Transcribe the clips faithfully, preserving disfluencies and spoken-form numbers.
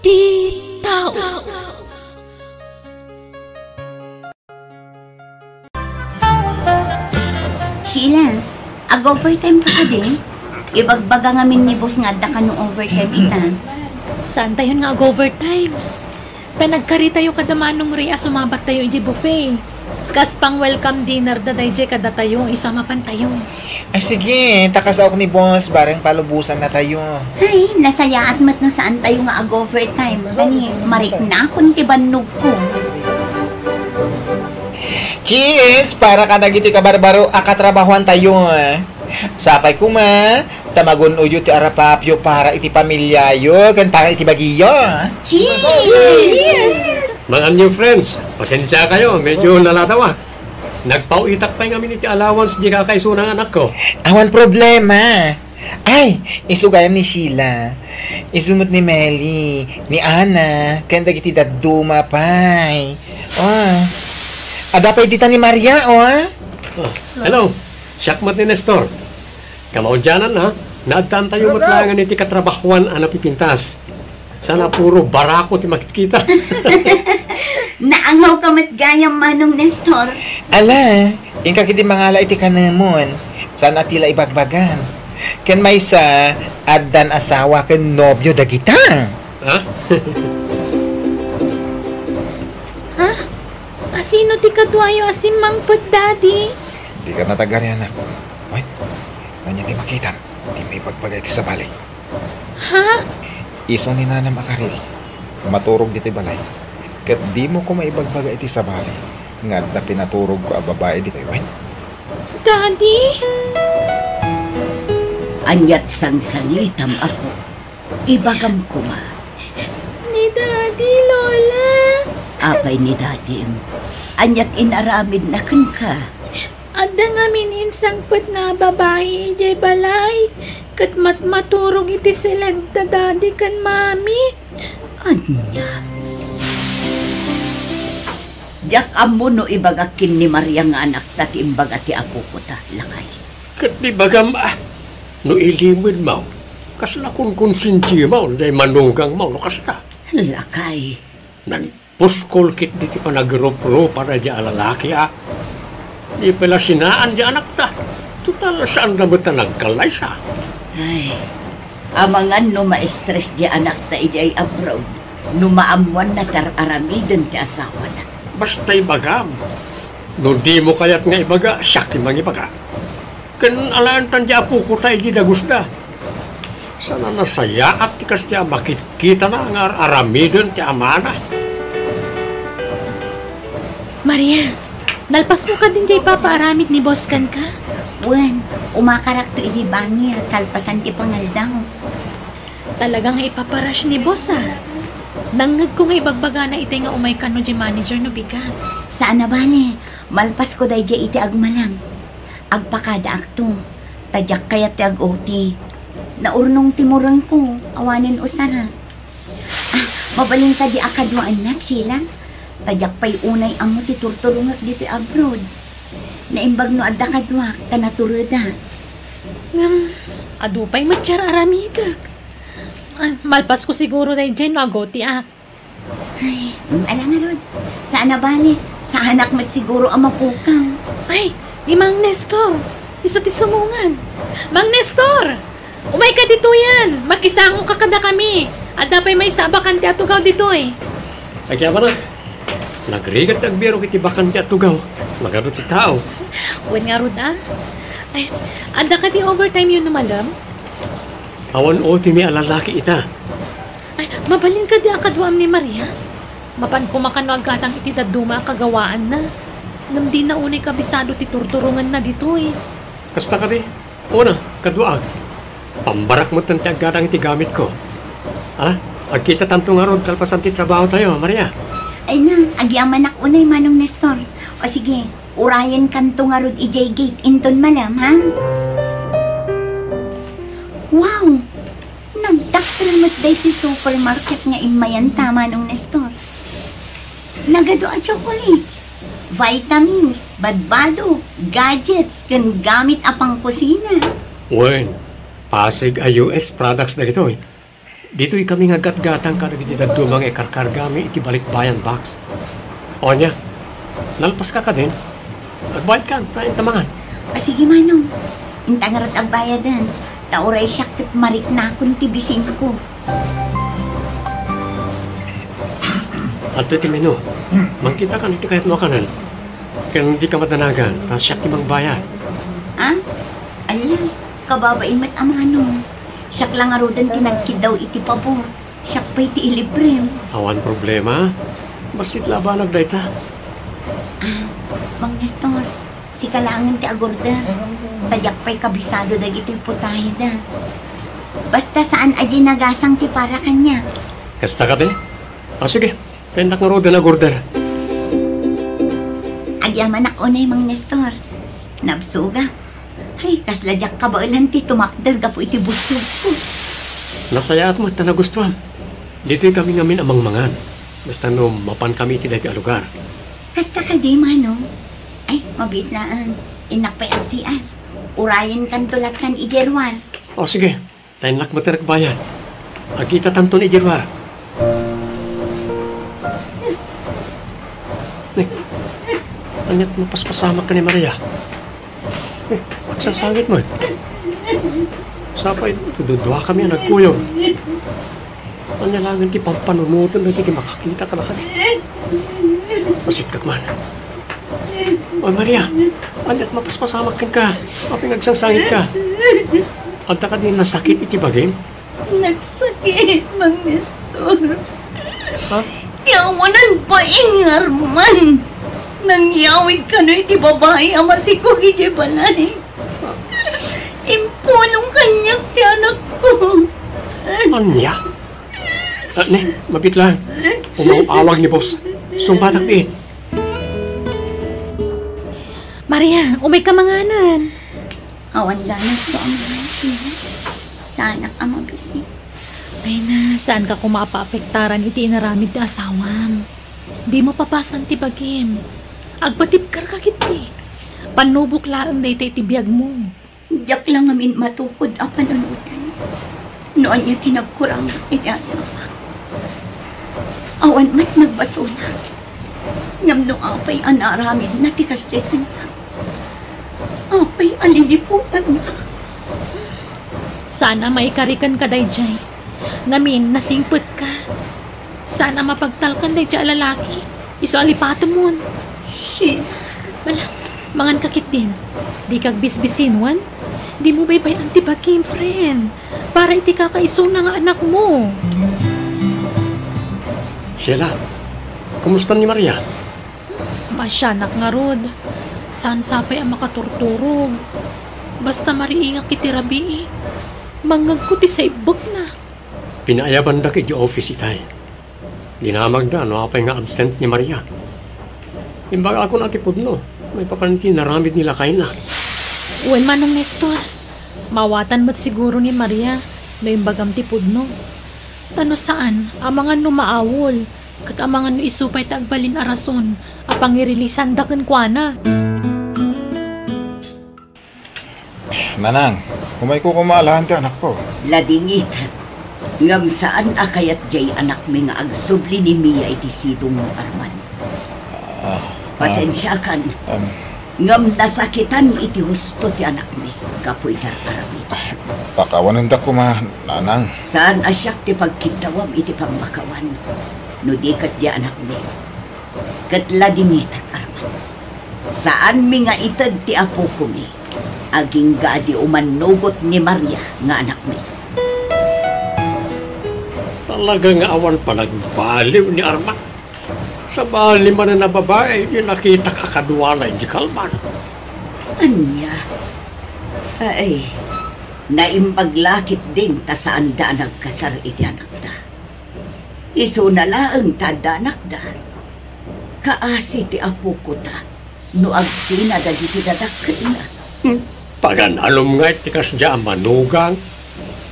Ti tao. Sheila, ag-overtime ka kadi? Ibagbaga ngamin ni boss nga adda kano overtime ita. Saantayon nga ag-overtime? Panagkaritayo kada Manong Ray a sumabattayo idiay buffet. Kas pang-welcome dinner da daydiay kadatayo, isu a mapantayo. Ay, sige, ta kasaok ni boss, bareng palubosannatayo. Ay, nasayaat met no saantayo nga ag-overtime. Gani, mariknakon ti bannogko. Cheers! Para kadagiti kabarbaro a katrabahoantayo. Sapay koma, ta magun-oyyo ti arapapyo para iti pamiliayo ken para iti bagiyo. Cheers! Cheers! Mga new friends, pasensia kayo, medyo naladawa. Nagpauitak pay ngamin iti allowance di kakaisuna nga anakko. Awan problema. Ay, isu gayam ni Sheila. Isu met ni Meli, ni Ana, ken dagiti dadduma pay. Oh. Adda pay dita ni Maria, oh. Oh, hello. Siak met ni Nestor. Kamaudianan, ha? Naaddaantayo met laengen iti katrabahoan a napipintas. Sana puro barako ti makitkita. Naangaw ka met gayam, Manong Nestor. Ala, inka ketdi mangala iti kanemon. Saan a ti la ibagbagam. Ken maysa, addan asawa ken nobio dagita. Ha? Ha? Asino ti kaduayo a simmangpet, Daddy? Dika natagari, anak. Wait, ania ti makitam? Dimo ibagbaga iti sabali. Ha? Isu ni nanam a karil, maturog ditoy balay. Ket dimo koma ibagbaga iti sabali nga adda pinaturogko a babai ditoy wen. Daddy? Aniat sangsangitam, apo? Ibagam koma. Ni Daddy, Lola. Apay ni Dadim? Aniat inaramidna kenka? Adda ngamin insangpetna a babai idiay balay, ket matmaturog iti seled da Daddy ken Mami. Ania? Diak ammo no ibagak ken ni Maria nga anakta ti imbaga ti apokota, lakay. Ket ibagam a, no ilimedmo, kasla kunkonsensiamo, diay manugangmo, no kasta. Lakay. Nag- Puskol ketdi ti panagruprupa daydiay a lalaki a. Di pay la sinaan ti anakta. Total, saanda met a nagkallaysa. Ay, amangan no ma-stress diay anakta idiay abroad, no maammoanna ti ar-aramiden ti asawana. Basta ibagam, no dimo kayat nga ibaga, siak ti mangibaga. Ken alaentan ti apokota idi dagusda. Saan a nasayaat ti kasdiay a makitkitana nga ar-aramiden ti amana. Maria, nalpasmo kadin diay ipapaaramid ni boss kenka? Wen, umakarakto idi bangir kalpasan ti pangaldaw. Talaga nga ipapa-rush ni boss, a. Nangngegko nga ibagbagana itay nga umay kano diay manager no bigat. Saan a bale, malpasko daydiay iti agmalem. Agpakadaakto, ta diak kayat ti ag-O T. Naurnong ti murengko, awanen usarek. Ah, mabalin kadi a kaduaennak, Sheila? Ta diak pay unay ammo ti turturongek ditoy abroad. Naimbag no adda kaduak, ta naturedak. Ngem, adu pay met ti ar-aramidek. Ah, malpasko siguro daydiay no ag-O T-ak. Ay, ala ngarud. Saan a bale. Saanak met siguro a mapukaw. Ay, ni Mang Nestor. Isu ti sumungan. Mang Nestor! Umayka ditoyen. Makisangoka kadakami. Adda pay maysa a bakante a tugaw ditoy. Agyamanak. Nagrigat ti agbirok iti bakante a tugaw. Nagadu ti tao. Wen ngarud, a. Ay, adda kadi overtime-yo no malem? Awan O T-mi a lalaki ita. Ay, mabalin kadi a kaduam ni Maria? Mapan koma kano aggatang iti dadduma a kagawaanna. Ngem dina unay kabisado ti turturongenna ditoy. Kasta kadi? Una, kaduaak. Pambarak metten ti aggatang iti gamitko. Ala, agkitatanto ngarud kalpasan ti trabahotayo, Maria. Ay na, agyamanak unay, Manong Nestor. O sige, urayenkanto ngarud idiay gate inton malem, ha? Wow! Nagdakkel met daytoy supermarket nga immayanta, Manong Nestor. Nagadu a chocolates, vitamins, badbado, gadgets, ken gamit a pangkusina. Wen, Pasig a U S products dagitoy. Ditoy kami nga gatgatang kadagiti dadduma nga ikarkargami iti balikbayan box. O ania, nalpaska kadin? Agbayadkan, ta inta mangan. A, sige, Manong. Inta ngarud agbayadan. Ta uray siak ket mariknakon ti bisinko. Adtoy ti menu. Mangkitakan iti kayatmo a kanen. Ken dika madanagan, ta siak ti mangbayad. A? Ala, kababain met a Manong. Siak la ngaruden ti nagkiddaw iti pabor. Siak pay ti ilibrem. Awan problema. Bassit la a banag dayta. A, Mang Nestor, sika laengen ti agorder. Ta diak pay kabisado dagitoy putaheda. Basta saan a dinagasang ti para kaniak. Kasta kadi? A, sige. Tennak ngaruden agorder. Agyamanak unay, Mang Nestor. Nabsogak. Ay, kasla diak kabaelan ti tumakder gapu iti bussogko. Nasayaat met ta nagustuam. Ditoy kami ngamin a mangmangan. Basta no mapan kami iti daytoy a lugar. Kasta kadi, Manong? Ay, mabiit laeng. Innak pay agsiar. Urayenkanto lattan idiay ruar. O, sige. Ta innak met ti nagbayad. Agkitatanton idiay ruar. Ne, ania't mapaspasamak ken ni Maria? Ne, agsangsangit met. Sapay, duduakami a nagkuyog. Ania laengen ti pampanunoten dagiti makakita kadakami? Basitkak man. Oy, Maria, ania't mapaspasamak kenka? Apay nga agsangsangit ka? Adda kadi nasakit iti bagim? Nagsakit, Mang Nestor. Ha? Ti awanan bain nga Arman. Nangyawid kano iti babai a masikog idiay balay. Impulong kaniak ti anakko. Ania? A, ne, mabiit laeng. Umaw-awag ni boss. Sungbatak biit. Maria, umayka manganen. Awan ganasko a mangan, Sheila. Saanak a mabisi. Ay na, saanka koma a paapektaran iti inaramid ti asawam. Dimo papasan ti bagim. Agpatibkerka ketdi. Pannubok laeng dayta iti biagmo. Diak la ngamin matukod a panunoten no ania ti nagkurangak iti asawak. Awan met nagbasolak. Ngem no apay a naaramidna ti kasdiay kaniak, apay a liliputannak? Saan a maikariken kadaydiay. Ngamin, nasingpetka. Saan a mapagtalkan daydiay a lalaki. Isu a lipatemon. Sheila. Ala, manganka ketdin. Dika agbisbisinwan. Dimo baybay-an ti bagim, friend. Para iti kakaisuna nga anakmo. Sheila, kumusta ni Maria? Maasianak ngarud. Saan sapay a makaturturog. Basta mariingak iti rabii, mangngegko ti saibbekna. Pinaayabandak idiay office itay. Dinamagda no apay nga absent ni Maria. Imbagakon a ti pudno, maipapan iti naramid ni lakayna. Wen, Manong Nestor, maawatan met siguro ni Maria no imbagam ti pudno. Ta no saan, amangan no maawol, ket amangan no isu pay ti agbalin a rason a pangirilisanda kenkuana. Nanang, umayko koma alaen ti anakko. Ladingitan. Ngem saan a kayat diay anakmi nga agsubli ni Mia iti sidongmo, Arman. Ah, ah. Pasensiakan. Em. Ngem nasakitan iti husto ti anakmi gapu iti ar-aramidek. Ah, pakawanendak koma, Nanang. Saan a siak ti pagkiddawam iti pammakawan no di ket diay anakmi. Ket ladingitan, Arman. Saanmi nga ited ti apokomi, agingga a di umannugot ni Maria nga anakmi. Talaga nga awan panagbaliw ni Arman. Sabali manen a babai ti nakitak a kaduana iti kalman. Ania? Ay, naimbag la ketdin ta saanda a nagkasar iti anakda. Isuna laeng ta adda anakda. Kaasi ti apokota no agsina dagiti dadakketna. Hmm. Pagan-anom ngay ti kasdiay a manugang,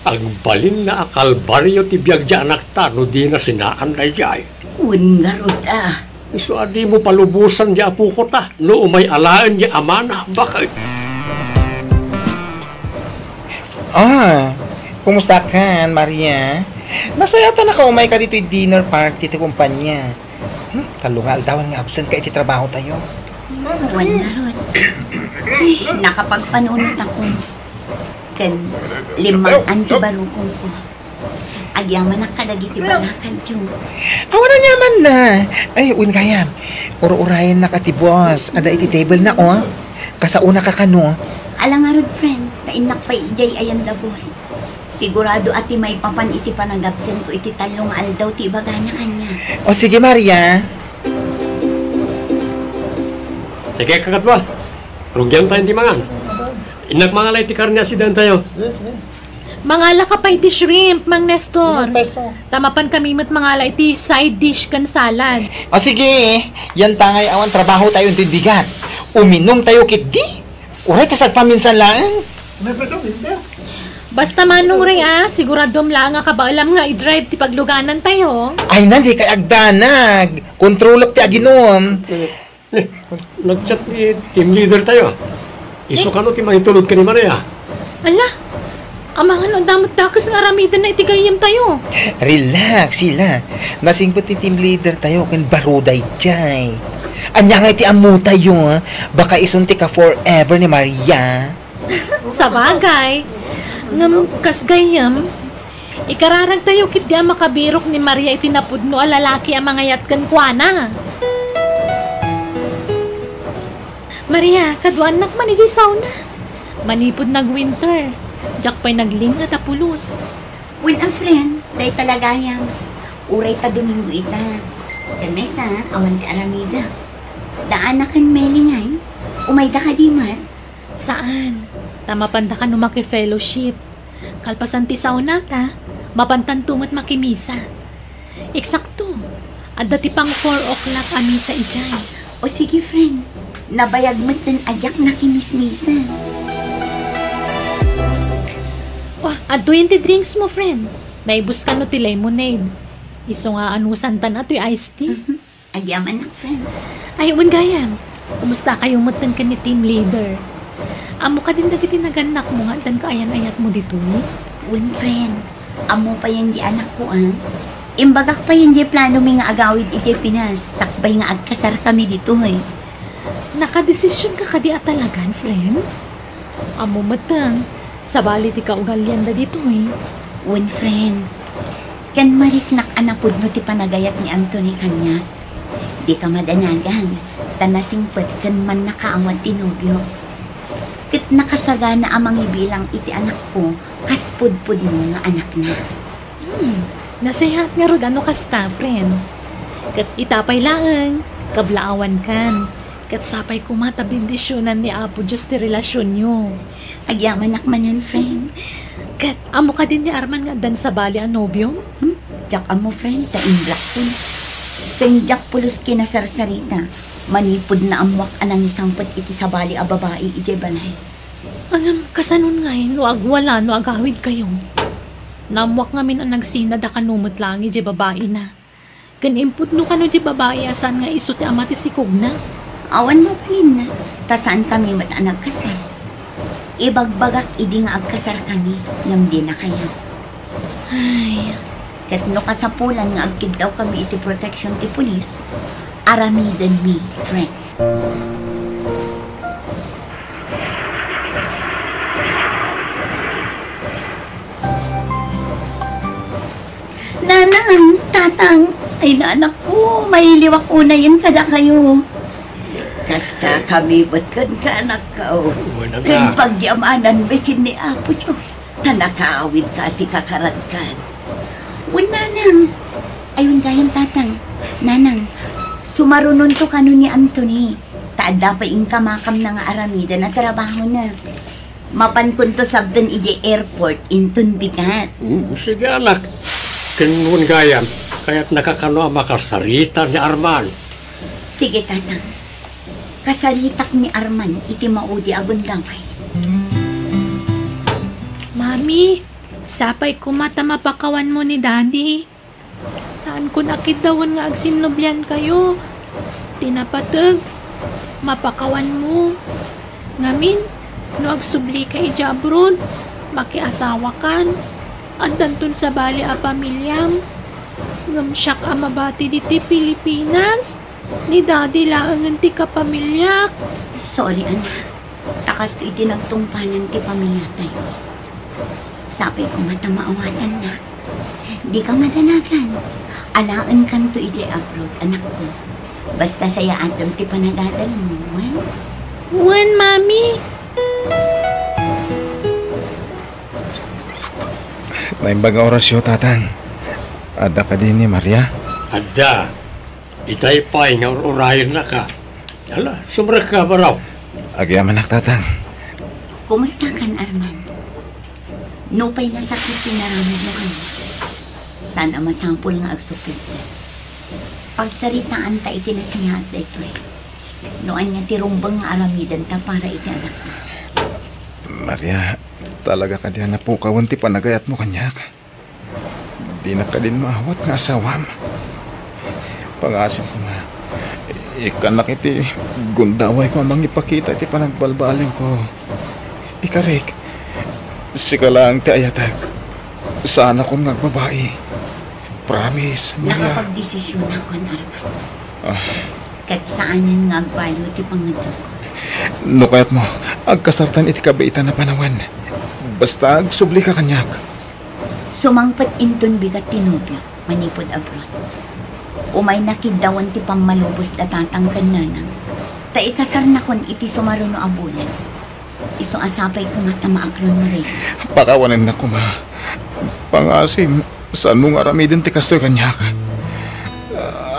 agbalinna a kalbario ti biag diay anakta no dina sinaan daydiay. Wen ngarud a. Isu a dimo palubosan diay apokota no umay alaen diay amana, baket. Ah, kumustakan, Maria? Nasayat a nakaumayka ditoy dinner party ti kumpanya. Hmm, tallo nga aldawan nga absent ka iti trabaho tayo. Wen ngarud. Ay, nakapagpanunot ako. Ken limmang-an ti barukongko. Agyamanak kadagiti balakadyo. Awan aniamanna. Ay, wen gayam. Ur-urayennak a ti boss. Adda iti table na, oh. Kasaonaka kano? Ala ngarud, friend. Ta innak pay idiay ayan da boss. Sigurado a ti maipapan iti panagabsentko iti tallo nga aldaw ti ibagana kaniak. O sige, Maria. Sige, kakadua. Rugian tayo di mangan. Innak mangala iti karne a sidan tayo. Mangalaka pay iti shrimp, Mang Nestor. Lima peso. Ta mapan kami met mangala iti side dish ken salad. O sige, yan tangay awan trabaho tayo intoy bigat. Uminom tayo ketdi. Uray ta sagpaminsan laeng. Basta Manong Ray, ah, siguradom laeng a kabaelam nga i-drive ti pagluganan tayo. Ay na, dikay agdanag. Kontrolek ti aginom. Eh, nag-chat ni team leader tayo, ah. Isu kano ti mangitulod ken ni Maria? Ala, amangan no adda met dakes nga aramidenna iti gayyem tayo. Relax, Sheila. Nasingpet ti team leader tayo ken baro daydiay. Ania ngay ti ammo tayo, ah? Baka isun ti ka-forever ni Maria. Sabagay. Ngem kas gayyem, ikararag tayo ketdi a makabirok ni Maria iti napudno a lalaki a mangayat kenkuana. Maria, kaduanak man idiay sauna. Manipud nag-winter, diak pay nagling-et a pulos. Wen a friend, dayta la gayam. Uray ta Domingo ita. Ken maysa, awan ti aramidek. Daana ken Meli ngay, umayda kadi met? Saan. Ta mapanda kano maki-fellowship. Kalpasan ti saunata, mapantanto met makimisa. Eksakto, adda ti pang four o'clock a misa idiay. O sige, friend. Nabayag metten a diak nakimismisa. Oh, adtoyen ti drinks mo, friend. Naibus kano ti lemonade. Isu nga anusantan a toy iced tea. Mhm. Agyamanak, friend. Ay, wen gayam. Kumusta kayo metten ken ni team leader? Ammo kadin dagiti nagannakmo nga addan kaayan-ayatmo ditoy? Wen, friend. Ammo payen di anakko, ah. Imbagak payen di planomi nga agawid iti Pinas, sakbay nga agkasarkami ditoy. Nakadesisionka kadi a talagan, friend? Ammo metten, sabali ti kaugalianda ditoy. Wen, friend. Ken mariknak a napudno ti panagayat ni Anthony kaniak. Dika madanagan, ta nasingpet ken mannakaawat ti nobiok. Ket nakasagana a mangibilang iti anakko kas pudpudno nga anakna. Hmm, nasayaat ngarud a no kasta, friend. Ket ita pay laeng, kablaawankan. Ket sapay koma ta bendisionan ni Apo Dios ti relasionyo. Agyamanak manen, friend. Ket ammo kadin ni Arman nga addan sabali a nobiom? Hmm? Diak ammo, friend, ta imblakton. Ken diak pulos kinasarsarita. Manipud naammoak a nangisangpet iti sabali a babai idiay balay. Ngem, kasanon ngay no agwala no agawidkayo? Naammoak ngamin a nagsinad a kano met laeng idiay babaina. Ken impudno kano di babai a saan nga isu ti ama ti sikogna? Awan mabalinna, ta saankami met a nagkasar. Ibagbagak idi nga agkasarkami, ngem dinakayo. Ay. Ket no kasapulan nga agkiddawkami iti protection ti pulis, aramidenmi, friend. Nanang, tatang, ay, nanakko, mailiwak unayen kadakayo. Kasta kami met kenka, anakko. Wen, anak. Ken pagyamananmi ken ni Apo Dios, ta nakaawidka a sika karatka. Wen, nanang. Ay, wen gayam, tatang. Nanang, sumarunonto kano ni Anthony. Ta adda pay inkamakamna nga aramiden a trabahona. Mapankonto sabden idiay airport inton bigat. Mm, sige, anak. Ken wen gayam, kayatnaka kano a makasarita ni Arman? Sige, tatang. Kasaritak ni Arman iti maudi a gundaway. Mami, sapay koma ta mapakawanmo ni Daddy. Saankon a kiddawen nga agsinnubliankayo. Ti napateg, mapakawanmo. Ngamin, no agsublika idiay abroad, makiasawakan. Addanton sabali a pamiliam. Ngem siak a mabati ditoy Pilipinas. Ni Daddy laengen ti kapamiliak. Sorry, anak. Ta kastoy ti nagtungpalan ti pamiliatayo. Sapay koma ta maawatannak. Dika madanagan. Alaenkanto idiay abroad, anakko. Basta sayaatem ti panagadalmo, wen? Wen, Mami. Naimbag nga orasyo, Tatang. Adda kadi ni Maria? Adda. Itay pay nga ur-urayennaka. Ala, sumrekka, baro. Agyamanak, Tatang. Kumustakan, Arman? Nupay nasakit ti naramidmo kaniak, saan a masapul nga agsuplit. Pagsaritaanta iti nasayaat daytoy. No ania ti rumbeng nga aramidenta para iti anakta. Maria, talaga kadi a napukawen ti panagayatmo kaniak? Dinak kadin maawat nga asawam. Pangaasim koma, ikkannak iti gundawayko a mangipakita iti panagbalbaliwko. Ikarik, sika laeng ti ayatek. Saanakon nga agbabai. Promise, Maria. Nakapagdesisionakon, Arman. Ah. Ket saanen nga agbaliw ti pangngeddengko. No kayatmo, agkasartan iti kabiitan a panawen. Basta agsublika kaniak. Sumangpet inton bigat ti nobiok manipud abroad. Umayna kiddawen ti pammalubos da tatang ken nanang, ta ikasarnakon iti sumaruno a bulan. Isu a sapay koma ta maakronmo dayta. Pakawanennak koma. Pangaasim, saanmo nga aramiden ti kastoy kaniak.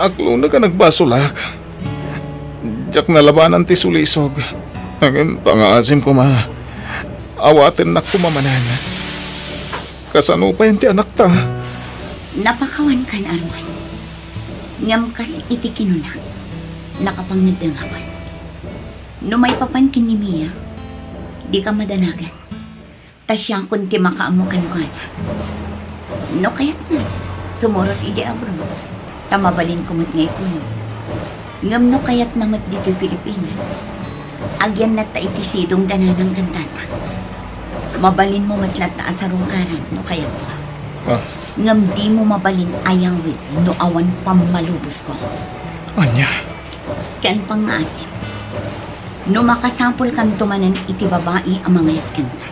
Akloneg a nagbasolak. Diak nalabanan ti sulisog. Ngem pangaasim koma. Awatennak koma manen. Kasano payen ti anakta? Napakawankan, Arman. Ngem kas iti kinuna, nakapangngeddengakon. No maipapan ken ni Mia, dika madanagan. Ta siakon ti makaammo kenkuana. No kayatna, sumurot idiay abroad, ta mabalinko met nga ikuyog. Ngem no kayatna met ditoy Pilipinas, agyan latta iti sidong da nanang ken tatang. Mabalinmo met latta a sarungkaran no kayatmo. Ah. Ngem dimo mabalin a yawid no awan pammalubosko. Ania? Ken pangngaasim, no makasapulkanto manen iti babai a mangayat kenka,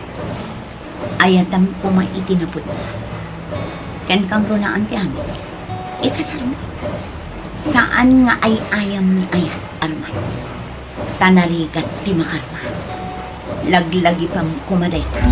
ayatem koma iti napudno. Ken kangrunaan ti amin, ikasarmo. Saan nga ay-ayam ni ayat, Arman. Ta narigat ti makarma. Laglagipem koma dayta.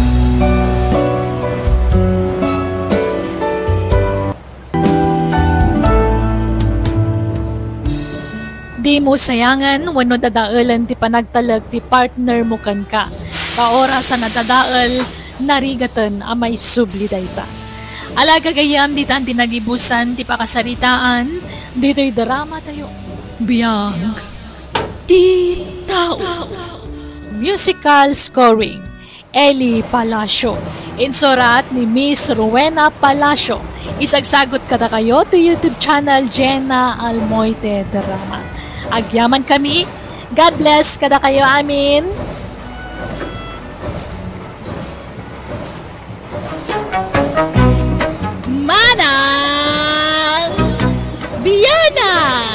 Dimo sayangen wenno dadaelen ti panagtalek ti partner mo kenka. Ta oras a nadadael, narigaten a maisubli dayta. Ala, gagayyem, ditan ti nagibusan ti pakasaritaan ditoy drama tayo. Biag ti tao. Musical scoring, Eli Palacio. Insurat ni Miss Rowena Palacio. Isagsagut kadakayo ti YouTube channel Jenna Almoite Drama. Agyamankami. God bless kadakayo amin. Manang Bianang!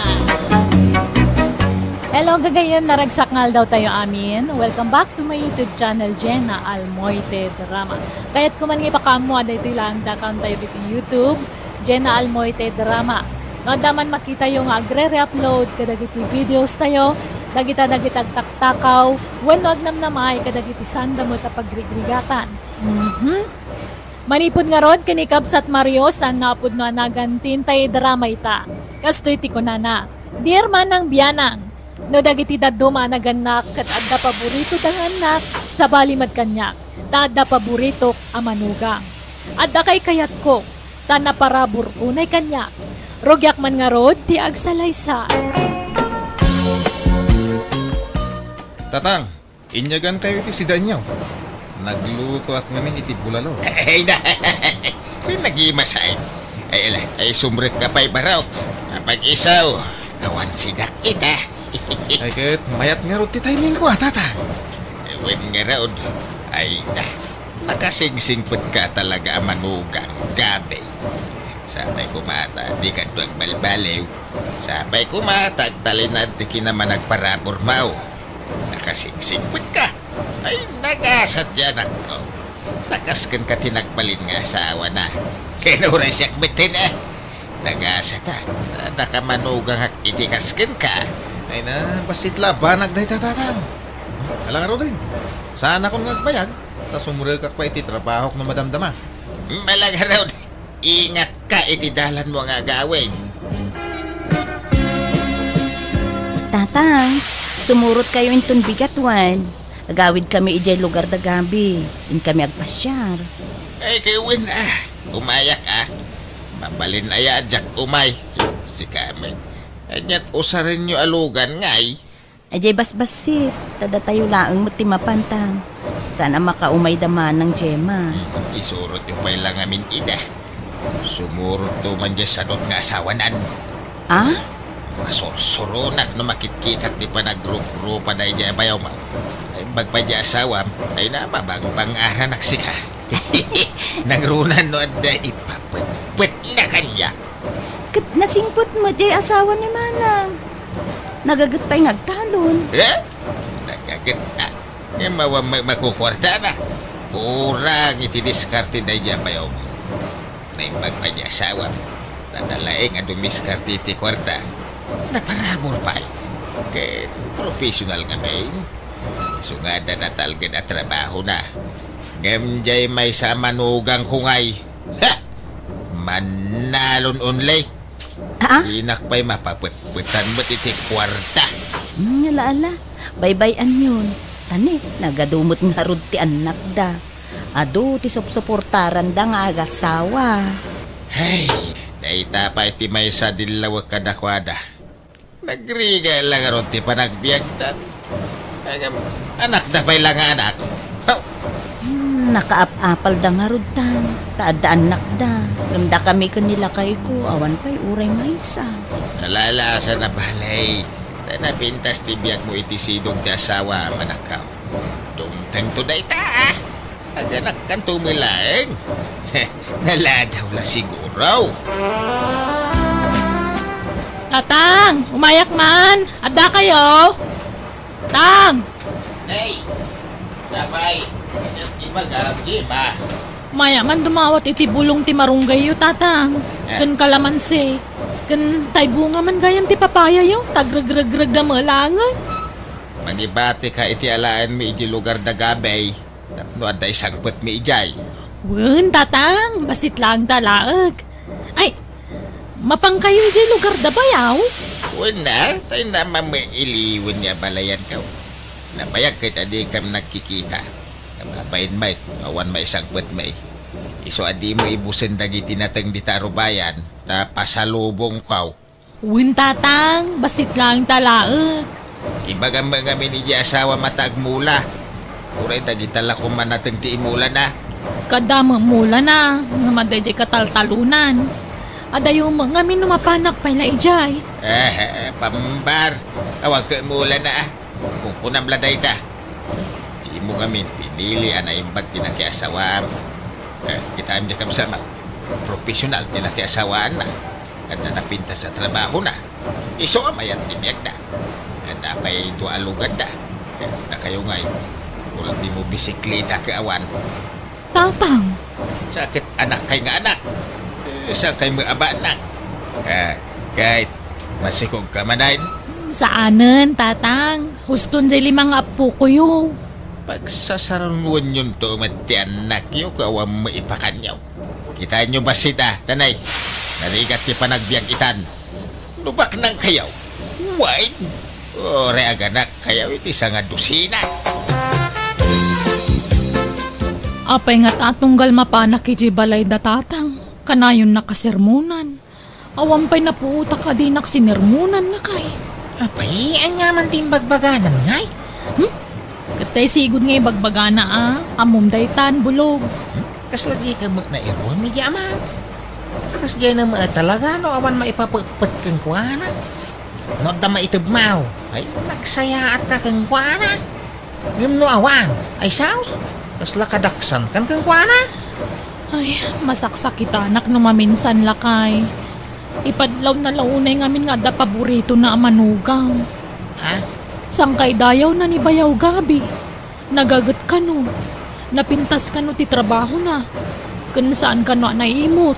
Hello, gagayyem, naragsak nga aldaw tayo amin. Welcome back to my YouTube channel, Jenna Almoite Drama. Kayatko man nga ipakaammo a daytoy laeng dakam tayo iti YouTube, Jenna Almoite Drama. No adda man makitayo nga agre-re-upload kadagiti videos tayo, dagita dagiti agtaktakaw, wenno agnamnamaay kadagiti sanda met a pagrigrigatan. Mhm. Manipud ngarud ken ni Kabsat Mario, saan nga a pudno a nagan ti intay drama ita. Kastoy ti kunana, "Dear Manang Bianang, no dagiti dadduma a nagannak ket adda paboritoda nga annak, sabali met kaniak, ta adda paboritok a manugang. Adda kaykayatko, ta naparabur unay kaniak. Rugiak man ngarud ti agsalaysay." Tatang, inyagankayo iti sidaenyo. Naglutoak ngamin iti bulalo. Ay, na. Nagimasaen. Ay, ala, ay, sumrekka pay, barok. Apag-isaw, awan sidak ita. Ay, ket mayat ngarud ti timingko, a, Tatang. Wen ngarud. Ay, na. Nakasingsingpetka talaga a manugang, Gabi. Sapay koma ta dika agbalbaliw. Sapay koma ta agtalinaed ti kinamanagparabur maw. Nakasingsingpetka. Ay, nagasat diay anakko. Nakaskenka ti nagbalin nga asawana. Ken uray siak metten, eh. Nagasat, ah. Adda ka manugangak iti kaskenka. Ay na, bassit la banag dayta, Tatang. Ala ngaruden, saanakon nga agbayag, ta sumrekak pay iti trabahok no madamdama. Ala ngarud, ingatka iti dalanmo nga agawid. Tatang, sumurotkayo inton bigat wen. Agawidkami idiay lugar da Gabi. Inkami agpasiar. Ay, ket wen, ah. Umayak, ah. Mabalin aya a diak umay. Sika met. Ania't usarenyo a lugan, ngay? Idiay basbassit, ta datayo laeng met ti mapan, Tang. Saan a makaumay da manang Gemma. Hmm, isurotyo pay la ngamin ida. Sumurotto man diay sadut nga asawanan. Ah? Masursuronak no makitkitak ti panagruprupa daydiay a bayawmo. Naimbag pay diay asawam, ay na, mabangbang-aranak sika. Nagrunan no adda ipapetpetna kaniak. Ket nasingpet met diay asawa ni manang. Nagaget pay nga agtalon. Eh? Nagaget, ah. Ngem awan ma-, makukuartana. Kurang iti diskarte daydiay a bayawmo. Naimbag pay diay asawam. Tana laeng a dumiskarte iti kuarta. Naparabur pay. Ket professional ngamin. Isu nga adda natalged a trabahona. Ngem diay maysa a manugangko ngay. Ha! Mannalon only. Ah? Dinak pay mapapetpetan met iti kuarta. Hmm, ala, ala. Baybay-anyon. Tani, nagadu met ngarud ti annakda. Adu ti supsuportaranda nga agasawa. Hay, dayta pay ti maysa a dillawek kadakuada. Nagrigat la ngarud ti panagbiagda. Ngem, anakda pay la nga anak. Haw! Hmm, nakaap-apalda ngarud, Tang, ta adda annakda. Ngem dakami ken ni lakayko, awan pay uray maysa. Nalalasan a balay. Ta napintas ti biagmo iti sidong ti asawam, anakko. Dumtengto dayta, ah. Aganakkanto met laeng. Naladaw la siguro. Tatang, umayak man. Addakayo? Tang! Nay! Sapay! Ibaga, Gemma. Umayak man dumawat iti bulong ti marunggayyo, Tatang. Eh. Ken kalamansi. Ken tay bunga man gayam ti papayayo, ta agregregregda met laengen. Mangibatika iti alaenmi idiay lugar da Gabi. Tapno adda isangpetmi idiay. Wen, Tatang, bassit laeng ta laeng. Ay, mapankayo idiay lugar da bayaw? Wen, a, tay namamailiwen nga abalayankaw. Nabayag ket a dikam nagkikita. Ngem apay met, awan maisangpetmi. Isu a dimo ibusen dagiti nateng dita a rubayan, ta pasalubongkaw. Wen, Tatang, bassit laeng ta laeng. Ibagam met ngamin idiay asawam ta agmula. Uray dagita la koma nateng ti imulana. Adda met mulana, ngem adda idiay kataltalonan. Adayo met ngamin no mapanak pay la idiay. Eh, pambar. Awan ket mulana, a. Kunkunam la dayta. Dimo ngamin pinili a naimbag ti nakiasawam. Eh, kitaem diay kabsatmo. Profesional ti nakiasawaanna. Adda napintas a trabahona. Isu a mayat ti biagda. Adda pay dua a luganda. Eh, dakayo ngay, ultimo bisikleta ket awan. Tatang. Sa ket anakkay nga anak. Eh, saankay met a bana. Ah, ket, masikogka manen? Saanen, Tatang. Huston jay lima nga appokoyo. Pagsasarungonyon to met ti annakyo, ket awan met ipakanyo. Kitaenyo bassit a, tanay. Narigat ti panagbiag itan. No baknangkayo, wen, uray aganakkayo iti sanga dosina. Apay ngata a tunggal mapanak idiay balay da Tatang, kanayon nakasermonan. Awan pay napuotak a dinak sinermonan, nakay. Apay, ania man ti imbagbaganan, ngay? Hmm? Ket tay sigud nga ibagbagana a, ammom daytan, bulog. Hmm? Kasla dika met nairuam idiay amam. Kasdiay na met talaga no awan maipapetpet kenkuana. No adda maitedmo, ay, nagsayaatka kenkuana. Ngem no awan, ay saos, Kasla kadaksankan kenkuana? Ay, masaksakitanak no maminsan, lakay. Ipadlawna la unay ngamin nga adda paboritona a manugang. Ha? Sangkay dayawna ni Bayaw Gabi. Nagaget kano. Napintas kano ti trabahona. Ken saan kano a naimot.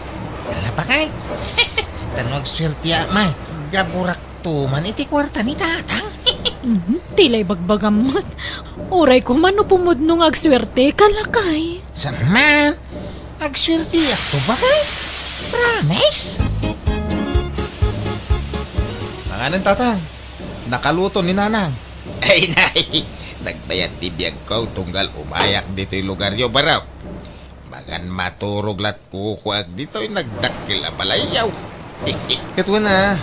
Ala pa kay. Tano agsuertiak, Mike. Gaburak tuman iti kuarta ni Tatang. Mhm, ti la ibagbagam met. Uray koma no pumudno nga agsuerteka, lakay. Saan man? Agsuertiakto ba kay? Promise? Nanganan, Tatang? Nakaluto ni Nanang. Ay, nay! Nagbayat ti biagko tunggal umayak ditoy lugaryo, barok. Magan maturog lat kukuak ditoy nagdakkel a balayyaw. Ket wen a,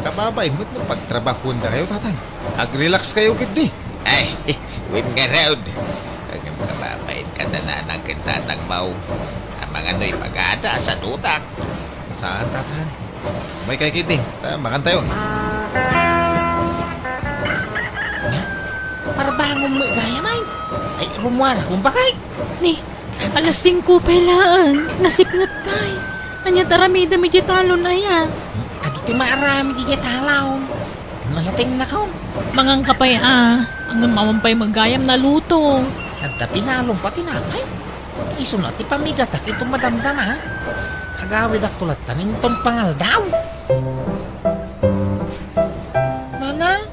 kababain met no pagtrabahuendakayo, Tatang. Ag-relax kayo ketdi. Ay, wen ngarud. Ngem kababain kada Nanang ken Tatang maw. Amangan no ipagada a sadutak. Saan, Tatang? Umaykay ketdi. Ta, makantayon. Parbangon met gayam ay. Ay, rummuar, kumbakay. Ni, alas singko pay laeng, nasipnget pay. Ania ti aramidem idiay talon aya? Adu ti maaramid idiay talon. Malatengnakon. Manganka pay a, ngem awan pay met gayam naluto. Adda pinalom pay tinapay. Isuna ti pamigatak iti madamdama. Agawidakto latta inton pangaldaw. Nanang,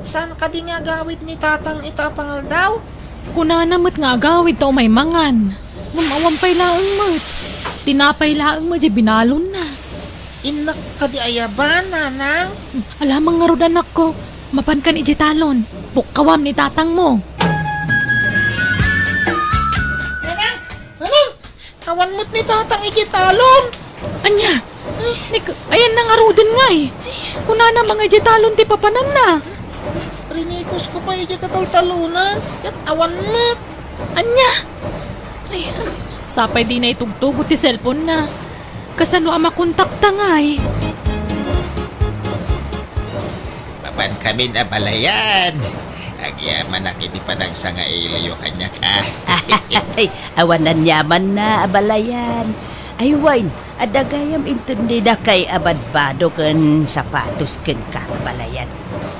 saan kadi nga agawid ni Tatang ita a pangaldaw? Kunana met nga agawid ta umay mangan. Ngem awan pay laeng met. Tinapay laeng met diay binalonna. Innak kadi aya ba, Nanang? Alamang ngarud, anakko. Mapankan idiay talon. Pukkawam ni Tatangmo. Nanang! Nanang! Awan met ni Tatang idiay talon. Ania? Ni, ayanna ngaruden ngay. Kunana nga idiay talon ti papananna. Rinikusko pay idiay kataltalonan, ket awan met. Ania? Ay, sapay dina itugtugot ti cellphone-na. Kasano a makontakta ngay? Mapankamin a balayan. Agyamanak iti panagsangailiyo kaniak, a. Ay, awan aniamanna a balayan. Ay, wen, adda gayam inton dinakay a badbado ken sapatos kenka a balayan.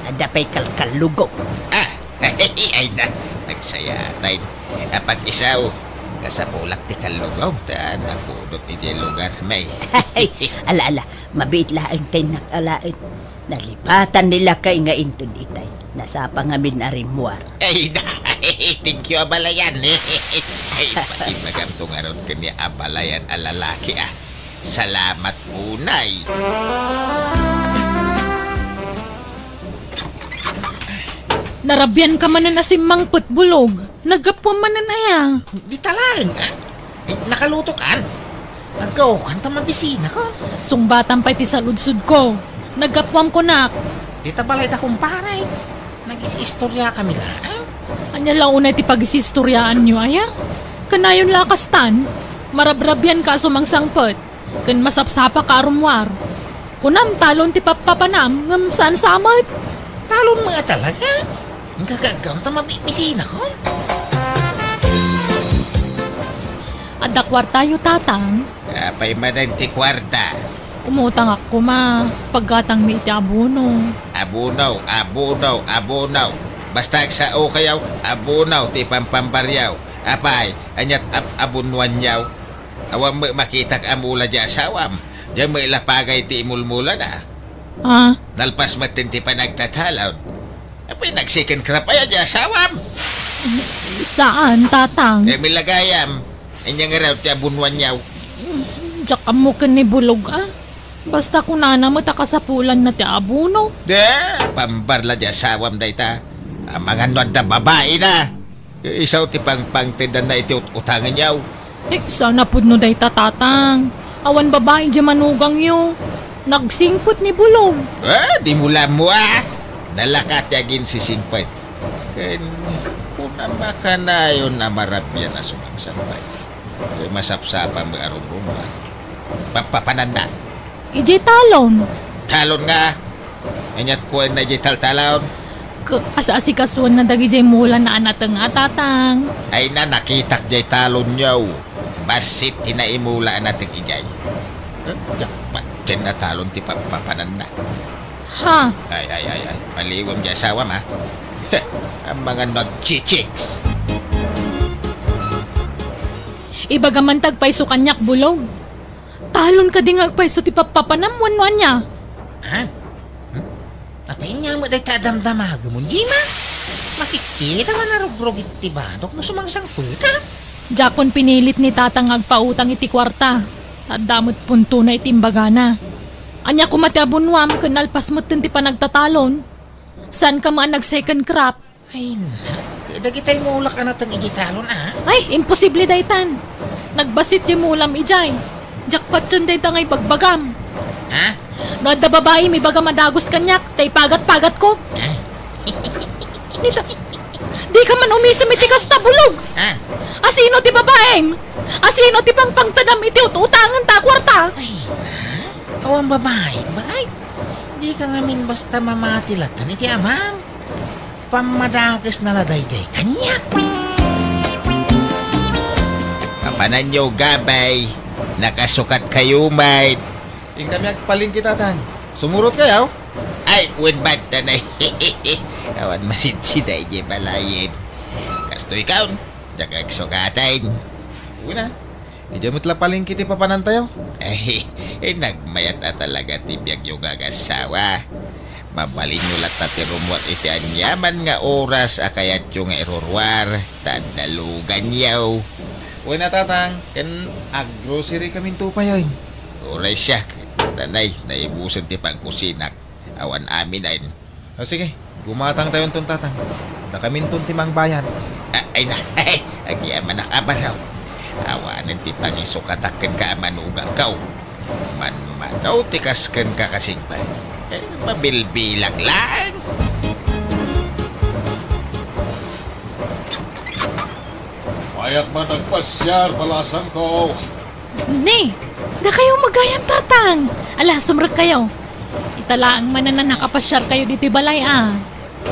Adda pay kalkallugom. A, ay na, nagsayatan. Apag-isaw, kasapulak ti kallugom ta napudot idiay lugarmi. Ay, ala, ala, mabiit laeng ta innak alaen. Nalipatan ni lakay nga inted itay. Nasapa ngamin a rimmuar. Ay, thank you a balayan. Ay, pati magamto ngarud kaniak a balayan a lalaki, a. Salamat unay. Narabian ka manen a simmangpet, Bulog. Naggapuam manen aya? Dita laeng, a. Eh, nakaluto kan? Aggaw kan ta mabisina ka. Sungbatan pay ti saludsodko. Naggapuam kunak. Dita balayda, kumpare. Nagis-istorya kami laeng. Ania la unay ti pagis-istoryaanyo, aya? Kanayon la a kastan, marabrabian ka a sumangsangpet. Ken masapsapa ka a rummuar. Kunam, talon ti pappapanam, ngem saan sa met? Talon met a talaga? Inka aggaw ta mabibisina ko? Adda kuartayo, Tatang? Apay manen ti kuarta? Umutangak koma, paggatangmi iti abono. Abono, abono, abono. Basta agsao kayo, abono ti pampambaryo. Apay, aniat ab-, abonuanyo? Awan met makitak a mula diay asawam. Diay met la pagay ti imulmulana. Ah? Nalpas met ti panagtatalon. Apay, nag-second crop aya diay asawam? Saan, Tatang? Kay milagayam. Ania ngarud ti abonuanyo? Diak ammo ken ni Bulog, a. Basta kunana met a kasapulanna ti abono. Da, pambarla diay asawam dayta. Amangan no adda babaina. Isu ti pangpangtedanna iti ut-utanganyo. Eh, saan a pudno dayta, Tatang. Awan babai diay manugangyo. Nagsingpet ni Bulog. Ah, dimo la ammo, a. Nalaka ti aginsisingpet. Ken kunam a kanayon a marabian a sumangsangpet. Ket masapsapa met a rumrummuar. Pappapananna. Idiay talon. Talon nga. Aniat kuenna idiay taltalon? K-, as-asikasuenna dagijay mulana a nateng a, Tatang. Ay na, nakitak jay talonyo. Bassit ti naimula a nateng ijay. Eh, jackpot, diyan na talon ti papapananna. Ha? Ay, ay, ay, ay. Paliwem di asawam, ha? Amangan no agchichicks. Ibagam man ti agpayso kaniak, Bulog. Talon kadi nga agpayso ti pappapanam wenno ania? Ha? Hmm? Apay ania met dayta a damdamagem, Jima? Makikita nga narugrog iti banok no sumangsangpet, ha? Diakon pinilit ni Tatang nga agpautang iti kuarta. Adda met puntona iti imbagana. Ania koma ti abunuam ken nalpas metten ti panagtatalon? Saanka met a nag-second crop? Ay, na. Dagitay mulak a nateng iti talon, a? Ay, imposible daytan. Nagbassit ti mulam idiay. Jackpot dayta nga ibagbagam. Ha? No adda babaim, ibagam a dagus kaniak, ta ipagat-pagatko. Ha? Nita, dika man umisem iti kasta, Bulog. Ha? Asino ti babaim? Asino ti pangpangtedam iti ut-utangenta a kuarta? Ay, na. Awan babaim, bakit? Dika ngamin basta mamati latta iti amam. Pammadakesna la daydiay kaniak. Papananyo, gabay. Nakasukat kayo, mate. Inkami agpalengke, Tatang. Sumurot kayo? Ay, wen, banta na. Awan masidsi daydiay balayen. Kastoy kaon, diak agsukatan. Uy na. Idiay met la palengke ti papanantayo. Ay, eh, nagmayat a talaga ti biagyo nga agassawa. Mabalinyo latta ti rummuar iti aniaman nga oras a kayatyo nga iruruar, ta adda luganyo. Uy na, Tatang, ken aggrocery kaminto pay, ay. Uray siak, tanay, naibusen ti pangkusinak. Awan amin, ay. O, sige, gumatangtayonton, Tatang. Dakaminton ti mangbayad. A-, ay na, agyamanak a baro. Awanen ti pangisukatak kenka a manugangko. Manmano ti kas kenka, kasingpet. Eh, mabilbilang lang. Mayat man agpasiar, balasangko. Ne, dakayo magayam, Tatang. Ala, sumrekkayo. Ita laeng manen a nakapasiarkayo ditoy balay, a.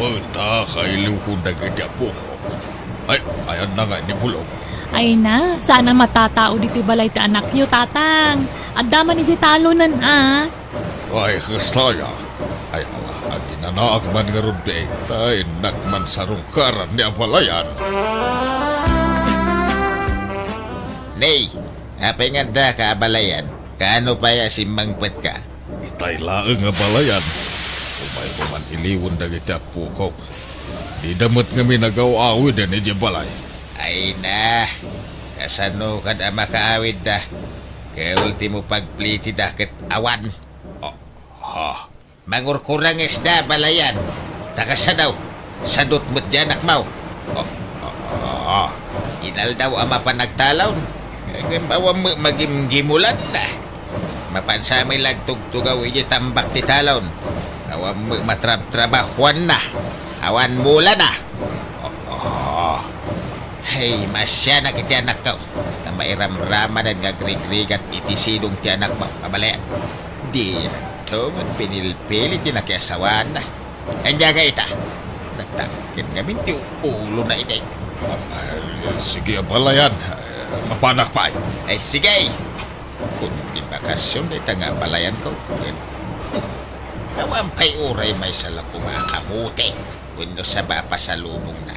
Wen, ta kailukon dagiti apok. Ay, ayanna nga ni Bulog. Ay na, saan a matatao ditoy balay ti anakyo, Tatang. Adda man idiay talonen, a. Ay, kasta aya. Ay, ala, aginanaak man ngarud, ta innak man sarungkaran ni abalayan. Ne, apay nga addaka abalayan? Kaano pay a simmangpetka? Itay laeng a balayan. Umayko man iliwen dagiti appokok. Dida met ngamin agaw-awiden idiay balay. Ay na, kasano kad a makaawidda? Kaya ultimo pagplitida ket awan. Ah, ah. Mangurkurangesda, balayan. Ta kasano? Sadut met diay anakmo. Ah, ah, ah. Inaldaw a mapan agtalon. Ngem awan met magimgimulanna. Mapan sa met la agtugtugaw idiay tambak ti talon. Awan met matrabtrabahuanna. Awan mulana. Ah, ah. Hay, masianak iti anakko. Ta mairamramanen nga agrigrigat iti sidong ti anakmo, abalayan. Dinto met pinilpili ti nakiasawaanna. Ania nga ita? Natakken ngamin ti ulona idi. Ah, sige, abalayan. Ah, mapanak pay. Ay, sige. Kun di bakasion dayta nga abalayanko, ket awan pay uray maysa la koma a kamote wenno saba a pasalubongna.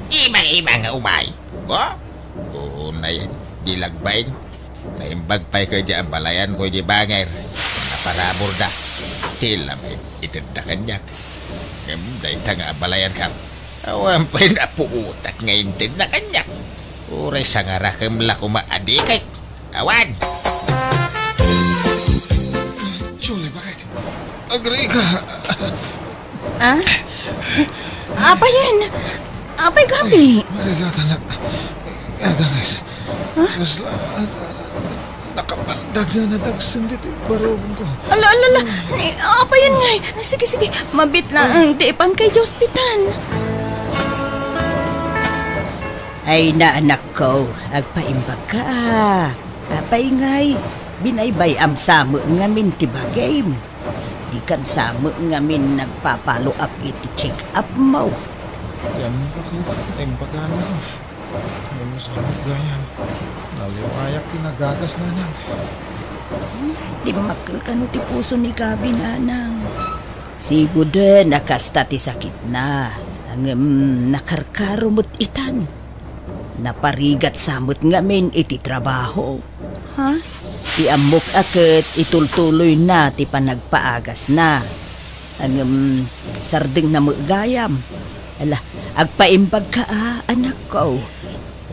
Ima-ima nga umay. Ba? Unay, di lagbain. Naimbag pay kadi a balayanko idi bangir. Naparaburda. Ti lamin, itedda kaniak. Ngem dayta nga abalayanko, awan pay napuotak nga intedna kaniak. Uray sangarakem la koma a dikit. Awan! Julie, bakit? Agrika! Ah? Apayen? Apay, gapi? Marigatan na. Agangas. Ha? Kasla, nakapandag nga nadagsen ditoy barukongko. Ala, ala, ala. Ni, apayen ngay? Sige, sige. Mabit laeng ti ipanka idiay ospital. Ay na, anakko, agpaimbagka, a. Apay ngay, binaybay-am sa met ngamin ti bagim. Dikan sa met ngamin nagpa-follow up iti check-up mo. Yan, ako, naimbag, Nanang. Ngem sa met gayam, naliwayak ti nagagas, Nanang. Dimmakkel kano ti puso ni Gabi, Nanang. Sigud a kasta ti sakitna, ngem nakarkaro met itan. Naparigat sa met ngamin iti trabaho. Ha? Ti ammok a ket itultuloyna ti panagpaagasna. Ngem sardengna met gayam. Ala, agpaimbagka a, anakko.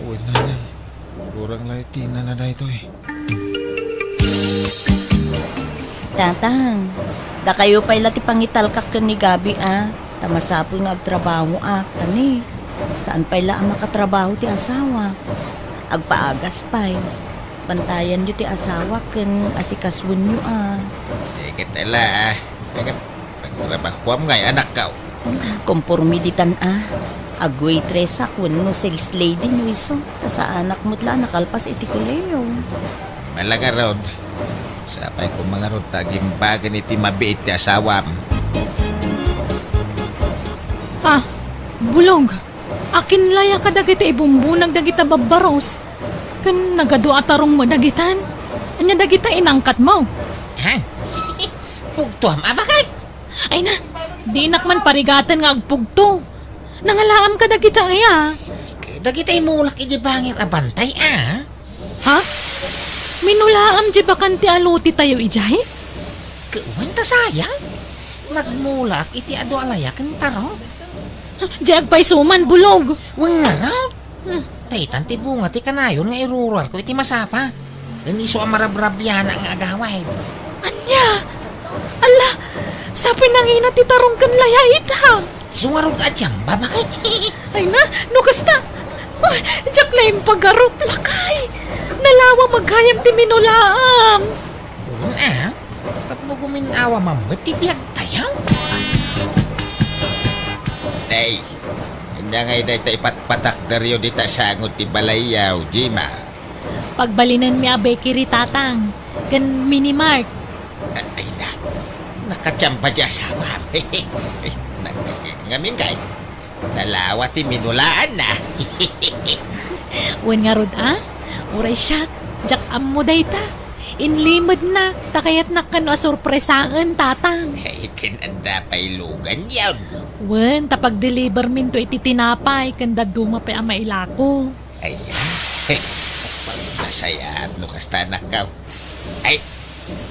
Wen, Nanang. Kurang la ti nana daytoy. Tatang, dakayo pay la ti pangitalkak ken ni Gabi a, ta masapul nga agtrabahoak, ta ni, saan pay la a makatrabaho ti asawak. Agpaagas pay. Bantayanyo ti asawak ken asikasuenyo a. Ket ala, a. Agtrabahoam ngay, anakko. Komporme ditan a. Agwaitress wenno sales lady no isu. Ta saanak met la a nakalpas iti kolehiyo. Ala ngarud. Sapay koma ngarud ta agimbagen iti mabiit ti asawam. Ah, Bulong. Akin la ya kadagiti ibumbunag dagita babbaros? Ken nagadu a tarong met dagitan? Ania dagita inangkatmo? Ha? Pugtoam a baket? Ay na, dinak man parigaten nga agpugto. Nangalaam kadagita aya? Dagita imulak iti bangir a bantay a. Ha? Minulaam di bakan ti alutitayo idiay? Wen ta sayang. Nagmulak iti adu a laya ken taro. Di agpayso man, Bulog. Wen ngarud. Hmm. Daytan ti bunga ti kanayon nga iruruarko iti masapa. Ken isu a marabrabianak nga agawid. Ania? Alla, sapay nangina ti tarong ken laya ita. Isu ngarud a diam, babaket. Ay na, no kasta. Ay, diak la impagarup, lakay. Nalawa met gayam ti minulaam. Wen a, tapno gumin-awa man met ti biagtayo. Nay, ania ngay dayta ipatpatakderyo dita sango ti balayyo, Jima? Pagbalinenmi a bakery, Tatang, ken mini mart. A-, ay na, nakatiamba ti asawam. Nag-, ngamin kay, nalawa ti minulaanna. Wen ngarud a, uray siak, diak ammo dayta. Inlimedna, ta kayatnak kano a sorpresaen, Tatang. Ay, ken adda pay luganyon. Wen, ta pagdeliverminto iti tinapay, ken dadduma pay a mailako. Ay, ay, nasayaat no kasta, anakko. Ay,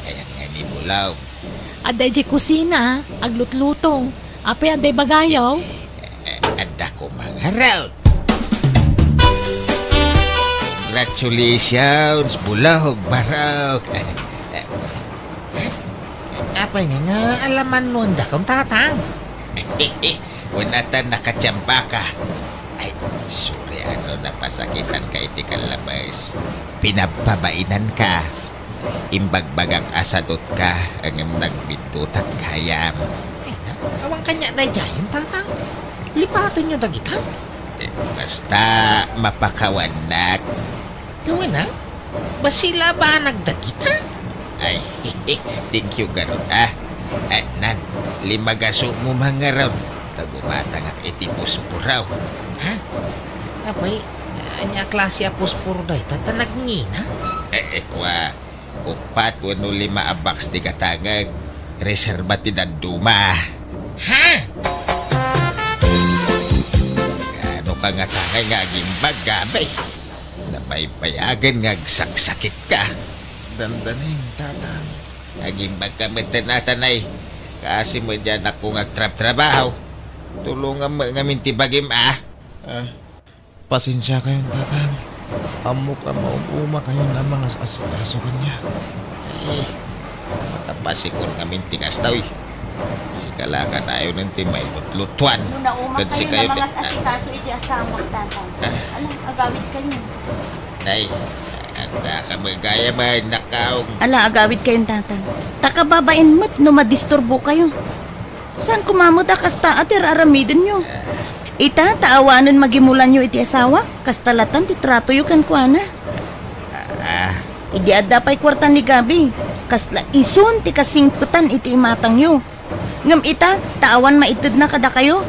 ayan nga ni Bulog. Adda idiay kusina, aglutluto. Apay, adda ibagayo? Eh, adda koma ngarud. Congratulations, Bulog, Barok. Eh, eh, apay nga, nga alaman no andakon, Tatang? Wen a ta nakatiambaka. Ay, sorry, a no napasakitanka iti kallabes. Pinabpabainanka. Imbagbagak a sadutka, ngem nagbiddutak gayam. Ay na, awan kaniak daydiayen, Tatang. Lipatenyo dagita. Eh, basta mapakawannak. Wen a, bassit la a banag dagita. Ay, thank you ngarud a. Eh, nan, limagasutmo man ngarud. Ta gumatangak iti posporo. Ha? Apay, ania a klase a posporo dayta ta nagngina? Eh, eh, kua, uppat wenno lima a box ti gatangek. Reserba ti dadduma. Ha? Kaano ka nga tangay nga agimbag, Gabi? Nabaybayagen nga agsaksakit ka. Dandaning, Tatang. Agimbag ka met, Tatang, ay. Kaasi met diay anakko nga agtrabtrabaho. Tulongam met ngamin ti bagim, a. Ah, pasensia kayon, Tatang. Ammok a maum-uma kayon a mangas-asikaso kaniak. Eh, makapasikor ngamin ti kasta, uy. Sika la kanayon ti mailutlutuan. No nauma kayon a mangas-asikaso iti asawak, Tatang. Ah. Ala, agawid kayon. Nay, adda ka met gayam a nakaong. Ala, agawid kayon, Tatang. Ta kababain met no madisturbo kayo. Saan koma met a kasta a ti ar-aramidenyo? Ita, ta awanen magimulanyo iti asawa, kasta latan ti tratoyo kenkuana. Ah. Idi adda pay kuarta ni Gabi, Kasla isun ti kasingpetan iti imatangyo. Ngem ita, ta awan maitedna kadakayo.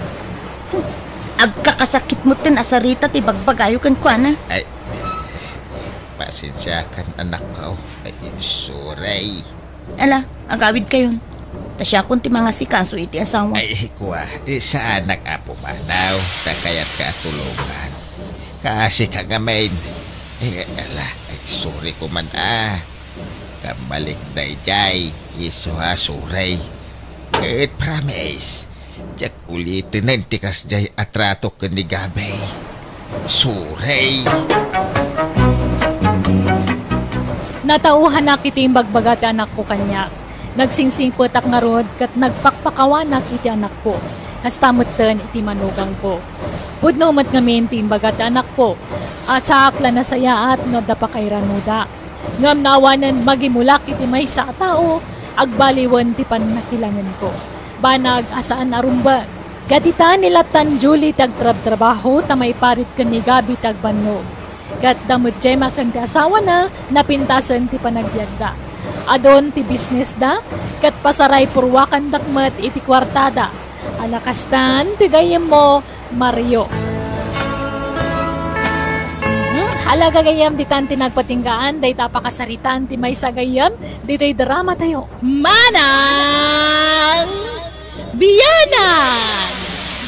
Agkakasakit metten a sarita ti bagbagayo kenkuana. Ay, pasensiakan, anakko. Ay, sorry. Ala, agawidkayon. Ta siakon ti mangasikaso iti asawa. Ay, kua, eh, saanak, Apo Manaw, ta kayatka a tulongan. Kaasika ngamin. Eh, ala, ay, sorry ko man, ah. Kammalik daydiay, isu a sorry. Ket promise, diak uliten ti kasdiay a trato ken ni Gabby. Sorry. Natauhanak iti imbagbaga ti anakko kaniak. Nagsingsingpetak ngarud ket nagpakpakawanak iti anakko. Kasta metten iti manugangko. Pudno met ngamin ti imbaga ti anakko. Asaak la nasayaat no adda pakairanuda. Ngem no awanen magimulak iti maysa a tao, agbaliwen ti pannakilangenko. Banag a saan a rumbeng. Ket ita, ni Lattan Julie ti agtrabtrabaho ta maiparit ken ni Gabby ti agbannog. Ket da met Gemma ken ti asawana, napintasen ti panagbiagda. Adun ti bisnesda, ket pasaray purwakandak met iti kuartada. Ala kastan ti gayyemmo, Mario. Hmm, ala gagayyem, ditan ti nagpatinggaan dayta a pakasaritaan ti maysa a gayyem ditoy dramatayo. Manang Bianang!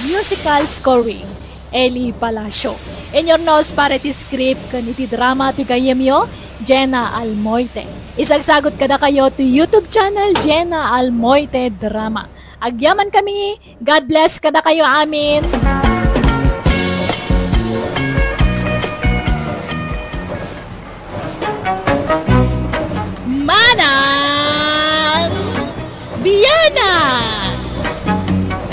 Musical scoring, Eli Palacio. In your nose para iti script ken iti drama ti gayyemyo, Jenna Almoite. Isagsagut kadakayo ti YouTube channel, Jenna Almoite Drama. Agyamankami, God bless kadakayo amin. Manang Bianang!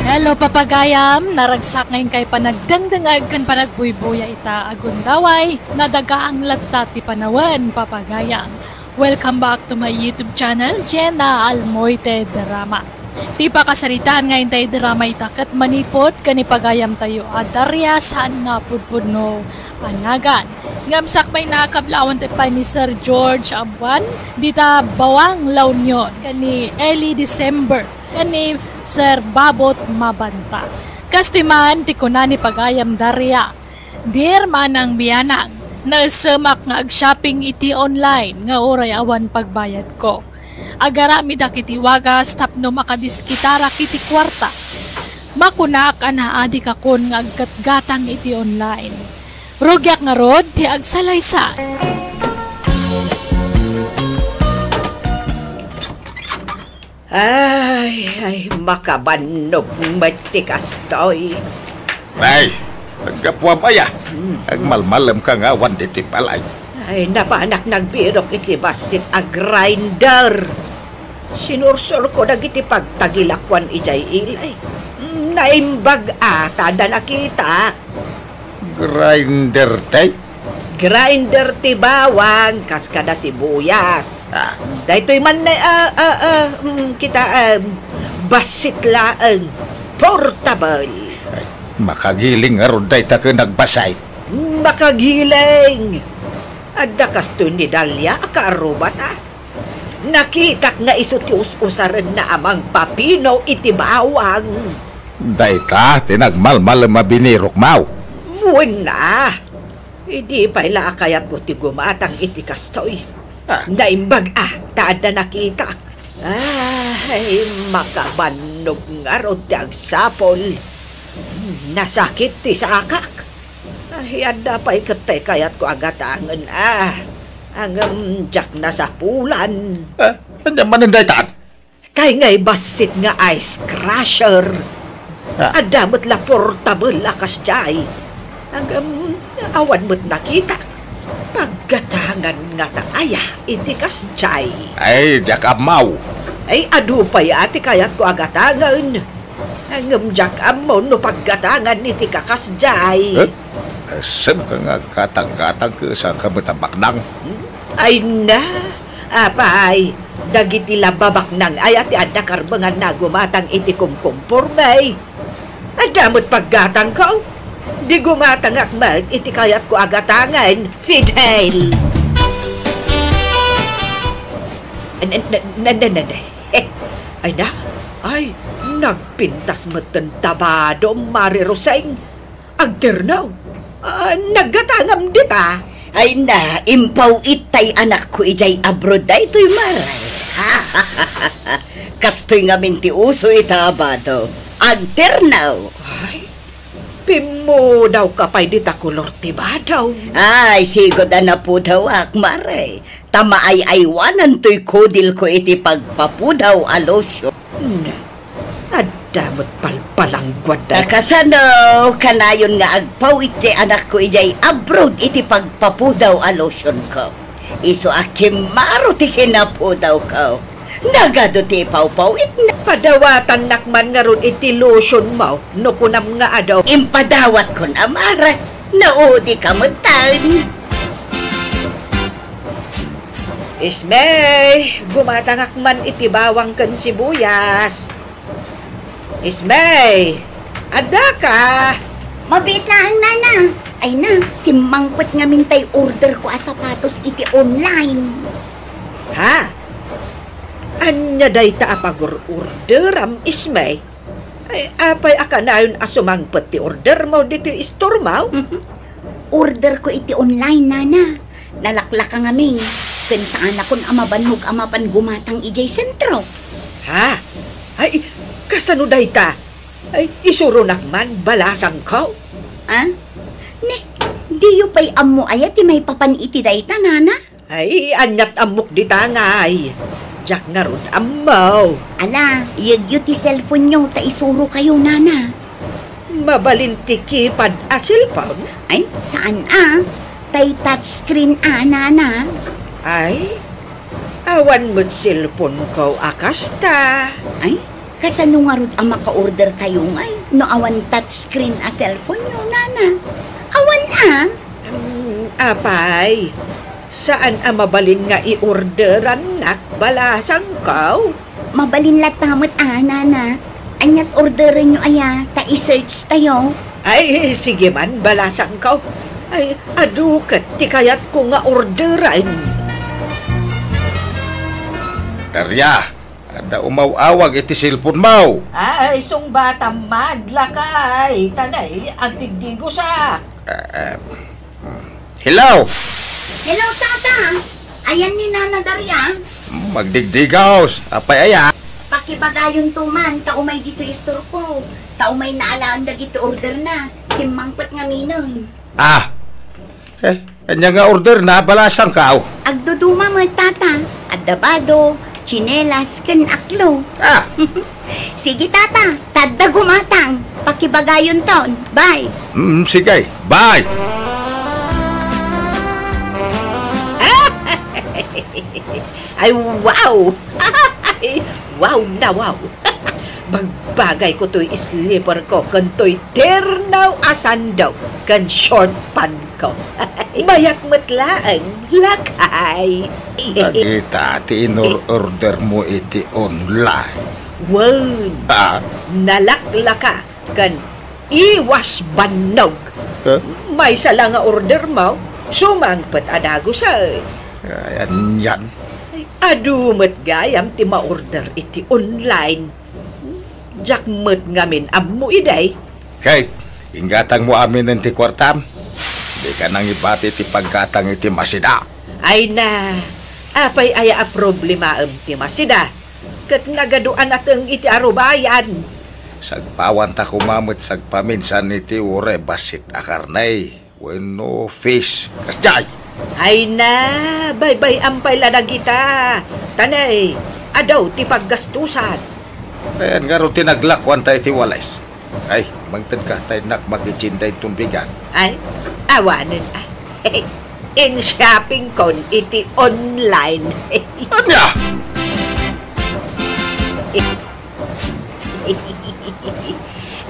Hello, papagayam! Naragsak nga inkay panagdengdengag ken panagbuybuya ita a gundaway. Nadagaang latta ti panawen, papagayam. Welcome back to my YouTube channel, Jenna Almoite Drama. Ti pakasaritaan nga intay drama ita ket manipud ken ni pagayamtayo a Daria saan nga pudpudno a nagan. Ngem sakbay, nakablawan ti pay ni Sir George Abuan dita Bawang, La Union, ken ni Eli December, ken ni Sir Babot Mabanta. Kastoy man ti kuna ni pagayam Daria, "Dear Manang Bianang, naesemak nga ag-shopping iti online nga uray awan pagbayadko. Agaramidak iti wagas tapno makadiskitarak iti kuarta. Makunak a naadik akon nga aggatgatang iti online. Rugiak ngarud ti agsalaysay." Ay, ay, makabannog met ti kastoy. Ay, aggapuam aya. Hmm. Agmalmalemka nga awan ditoy balay. Ay, napanak nagbirok iti bassit a grinder. Sinursorko dagiti pagtagilakuan idiay ili. Hmm, naimbag a, ta adda nakitak. Grinder, tay? Grinder ti bawang, kas kada sibuyas. Ah. Daytoy man ne, ah, ah, ah, mm, kita, ah, bassit laeng. Portable. Ay, makagiling ngarud dayta ken agbassit. Makagiling. Adda kastoy ni Dalia a kaarrubata. Nakitak nga isu ti us-usarenna a mangpapino iti bawang. Dayta ti nagmalmalem a binirokmo. Wen a. Idi pay la a kayatko ti gumatang iti kastoy. Ah. Naimbag a, ta adda nakitak. Ay, makabannog ngarud ti agsapul. Nasakit ti sakak. Ay, adda pay ket ti kayatko a gatangen, a. Ngem diak nasapulan. Ah, ania manen daytan? Kay ngay bassit nga ice crusher. Ah. Adda met la portable a kasdiay. Ngem awan met nakitak. Paggatangan ngata aya iti kasdiay? Ay, diak ammo. Ay, adu pay a ti kayatko a gatangen. Ngem diak ammo no paggatangan iti kakasdiay. Eh? Semka nga aggatang-gatang ket saanka met a baknang? Ay na, apay, dagiti la babaknang aya ti adda karbenganna a gumatang iti kumkumporme. Adda met paggatangko. Di gumatangak met iti kayatko a gatangen, Fidel. N-, n-, n-, n-, n-, eh, ay na, ay, nagpintas metten ta badom, Mare Roseng. Agterno. Ah, naggatangam dita. Ay na, impaw-it tay anakko idiay abroad daytoy, Mare. Kastoy ngamin ti uso ita a bado. Agterno. Ay, pimmudawka pay dita kolor ti bado. Ay, sigud a napudawak, Mare. Ta maay-aywanantoy kudilko iti pagpapudaw a lotion. Ne, adda met palpalangguad. Ta kasano kanayon nga agpaw-it ti anakko idiay abroad iti pagpapudaw a lotionko? Isu a kimmaro ti kinapudawko. Nagadu ti ipawpaw-itna. Padawatannak man ngarud iti lotionmo no kunam nga adu. Impadawatkon, Mare. Naudika metten. Ismay, gumatangak man iti bawang ken sibuyas. Ismay, addaka? Mabiit laeng, Nana. Ay na, simmangpet ngamin tay orderko a sapatos iti online. Ha? Ania dayta a pagur-orderam, Ismay? Ay, apay a kanayon a sumangpet ti ordermo ditoy istormo? Orderko iti online, Nana. Nalaklaka ngamin, ken saanakon a mabannog a mapan gumatang idiay sentro. Ha? Ay, kasano dayta? Ay, isuronak man, balasangko. Ha? Ne, diyo pay ammo aya ti maipapan iti dayta, Nana? Ay, aniat ammok dita ngay. Diak ngarud ammo. Ala, iyegyo ti cellphone-yo ta isurokayo, Nana. Mabalin ti keypad a cellphone? Ay, saan a. Tay touchscreen a, Nana. Ay, awan met cellphone-ko a kasta. Ay, kasano ngarud a maka-order kayo ngay no awan touchscreen a cellphone-yo, Nana? Awan a. Hmm, apay, saan a mabalin nga i-orderannak, balasangko? Mabalin latta met a, Nana. Aniat orderenyo aya, ta i-search tayo. Ay, sige man, balasangko. Ay, adu ket ti kayatko nga orderen. Daria, adda umaw-awag iti cellphone-mo. Ay, sungbatam man, lakay. Tanay, agdigdigosak. Ah, ah, hmm. Hello? Hello, Tata! Ayan ni Nana Daria. Hmm, magdigdigaw. Apay aya? Pakibagayonto man, ta umay ditoy istorko. Ta umay naalaan dagiti orderna. Simmangpet ngaminen. Ah. Eh, ania nga orderna, balasangko? Agduduma met, Tata. Adda bado, tsinelas, ken aklo. Ah. Sige, Tata. Ta adda gumatang. Pakibagayonton. Bye. Mm, sige. Bye. Ay, wow! Wow na wow! Bagbagayko toy slipperko ken toy terno a sando ken short pantko. Mayat met laeng, lakay. Dagita ti inor-ordermo iti online. Wen, ah? Nalaklaka ken iwas bannog. Eh? Maysa la nga ordermo, sumangpet a dagusen. Ay, anian. Ay, adu met gayam ti ma-order iti online. Diak met ngamin ammo idi. Kate, inggatangmo aminen ti kuartam. Dika nangibati ti paggatang iti masida. Ay na, apay aya a problemaem ti masida? Ket nagadu a nateng iti arubayan. Sagpawanta koma met sagpaminsan iti uray bassit a karne wenno fish. Kasdiay! Ay na, baybay-am pay la dagita. Tanay, adu ti paggastusan. Ayan ngarud ti naglakuanta iti wales. Ay, mangted ka, ta innak makitsin dayton bigat. Ay, awanen, ah. In-shopping kon iti online. Ania?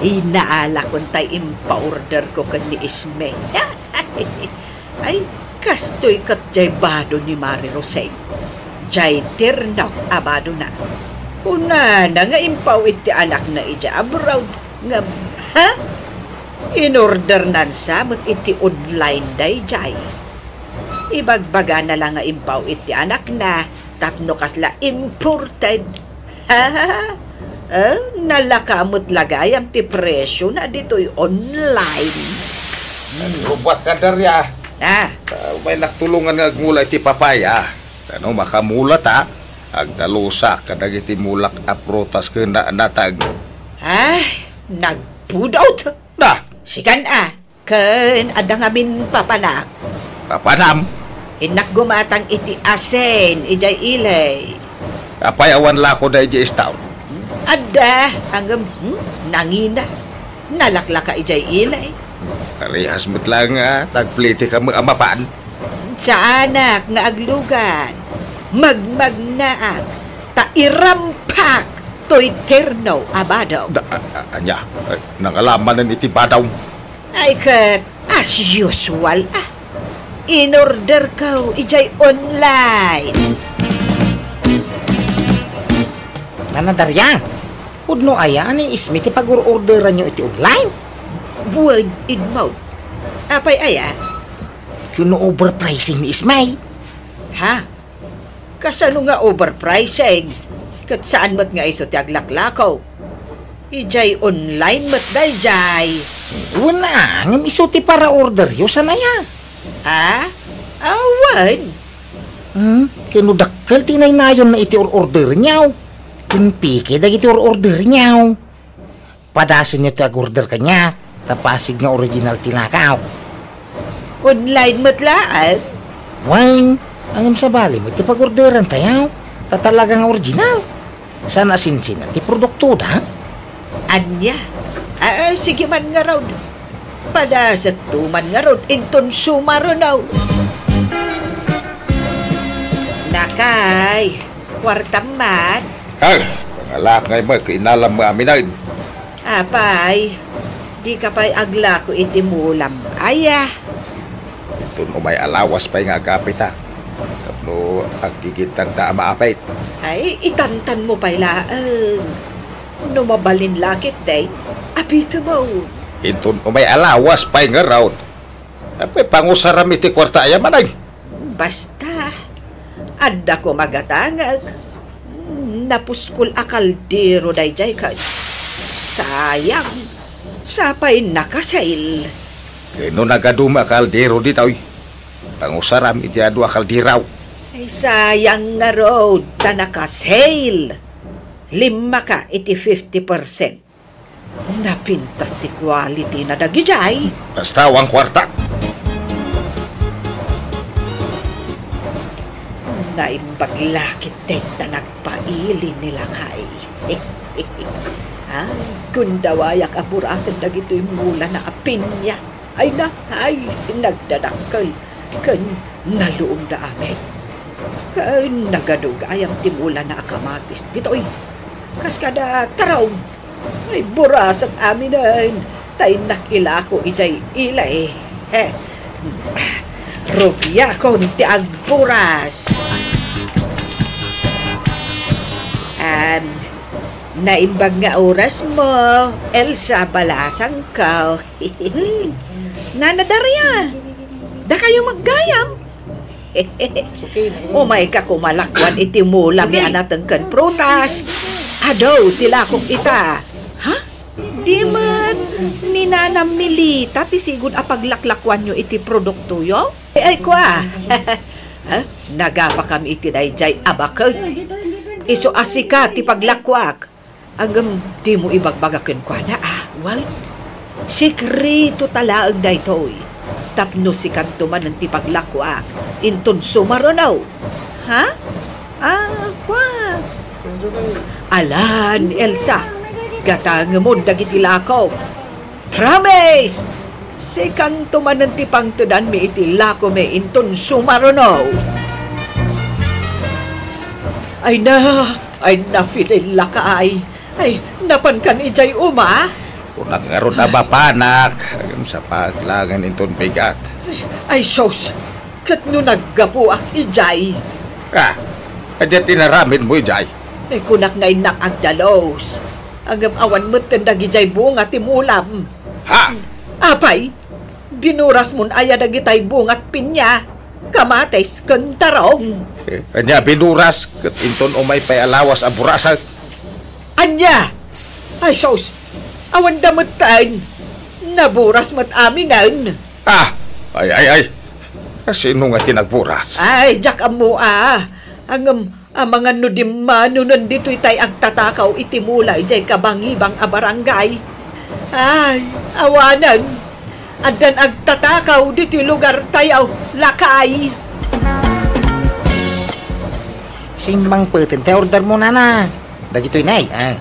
Inaalakon tay impaorder ko ken ni Isme. Ay, kastoy ket jay bado ni Mari Roseng. Jay ternok a badona. Kunana nga impaw iti anakna idiay abroad ngem, ha? Inordernan sa met iti online dayjay. Ibagbagana la nga impaw iti anakna. Tapno kasla imported. Ha? Eh, nalaka met la gayam ti presiona ditoy online. Rubat ka, Daria. Ah. Ah, may naktulongan nga agmula iti papaya. Tano makamula ta, agdalusak kadagiti mulak a prutas ken na-, natag. Ay, nagpudot. Na! Sikan a, ken adda ngamin papanak. Papanam? Innak gumatang iti asin, idiay ili. Apay awan lako da idiay stout? Adda, ngem, hmm, nangina. Nalaklaka idiay ili. Parehas met laeng nga tagpliti kami a mapan. Saanak nga aglugan. Magmagnaak. Ta irampak toy terno a badaw. Da, a, a, ania? Eh, nangala manen iti badaw. Ay ket, as usual, ah. Inorderko idiay online. Nana Daria, pudno aya ni Ismi ti pag-or-orderanyo iti online? Wen, Edmond. Apay aya? Kuno overpricing ni Ismi. Ha? Kasano nga overpricing? Ket saan met nga isu ti aglaklako? Idiay online met daydiay. Wen a, ngem isu ti para-orderyo, saan aya? Ah? Awan. Hmm? Ken no dakkel ti naynayonna iti or-orderenyo, ken peke dagiti or-orderenyo. Padasenyo ti ag-order kaniak, ta pasig nga original ti lakaw. Online met laeng? Wen, ngem sabali met ti pag-orderantayo, ta talaga nga original. Saan a sinsinan ti produktoda? Ania? Ah, sige man ngarud. Padasekto man ngarud inton sumaruno. Nakay, kuartam man. Ay, pangalaak ngay met, inalam mo aminen. Apay, dika pay aglako iti mulam, aya? Inton umay a lawas pay nga agapita, tapno aggigittanta a maapit. Ay, itantanmo pay laeng. No mabalin la ketdi, apitemo. Inton umay a lawas pay ngarud, apay pangusaram iti kuarta aya manen? Basta, adda koma gatangek. Napuskol a kaldero daydiay ket sayang. Sapay naka-sale. Ken no nagaduma a kaldero ditoy, pangusaram iti adu a kaldero. Ay, sayang ngarud ta naka-sale. Limmaka iti fifty percent. Napintas ti quality na dagidiay. Basta awan kuarta. Naimbag la ketdi ta nagpaili ni lakay. Ay, gundawayak a burasen dagitoy mulana a pinya. Ay na, ay, nagdadakkel ken naluomda amin. Ken nagadu gayam ti mulana a kamatis ditoy. Kas kada tarong, ay, burasek aminen, ta innak ilako idiay ili. He. Rugiakon ti agburas. Am, naimbag nga orasmo, Elsa, balasangko. Hmm. Nana Daria, dakayo met gayam. Umayka koma lakuan iti mulami a nateng ken prutas. Adu ti lakok ita. Ha? Di met ni Nana Milita ti sigud a paglaklakuanyo iti produktoyo? Ay, ay, kua. Ha? Nagapakami iti daydiay a baket. Isu a sika ti paglakuak. Ngem dimo ibagbaga kenkuana, a, wen? Sekreto ta laeng daytoy. Tapno sikanto manen ti paglakuak inton sumaruno. Ha? A, kua. Alan, Elsa, gatangemon dagiti lakok. Promise! Sikanto manen ti pangtedanmi iti lakomi inton sumaruno. Ay na, ay na, Fidel lakay. Ay, napankan idiay uma? Kunak ngarud a mapanak, agem sa paglangan inton bigat. Ay, ay, sus, ket no naggapuak idiay? Ah, adi ti inaramidmo idiay? Ay, kunak nga innak agdalus. Agem awan metten dagidiay bunga ti mulam. Ha? Apay, binurasmon aya dagitay bungat pinya? kamatis ken tarong. Eh, ania binuras ket inton umay pay a lawas a burasen? Ania? Ay, sus! Awan da metten. Naburas met aminen. Ah! Ay, ay, ay! Sino nga ti nagburas? Ay, diak ammo, a. Ngem, amangan no dimmanonen ditoy tay agtatakaw iti mula idiay kabangibang a barangay. Ay, awanen. Addan agtatakaw ditoy lugartayo, lakay. Simmangpeten tay order mo, nana. Dagitoy, nay, ah.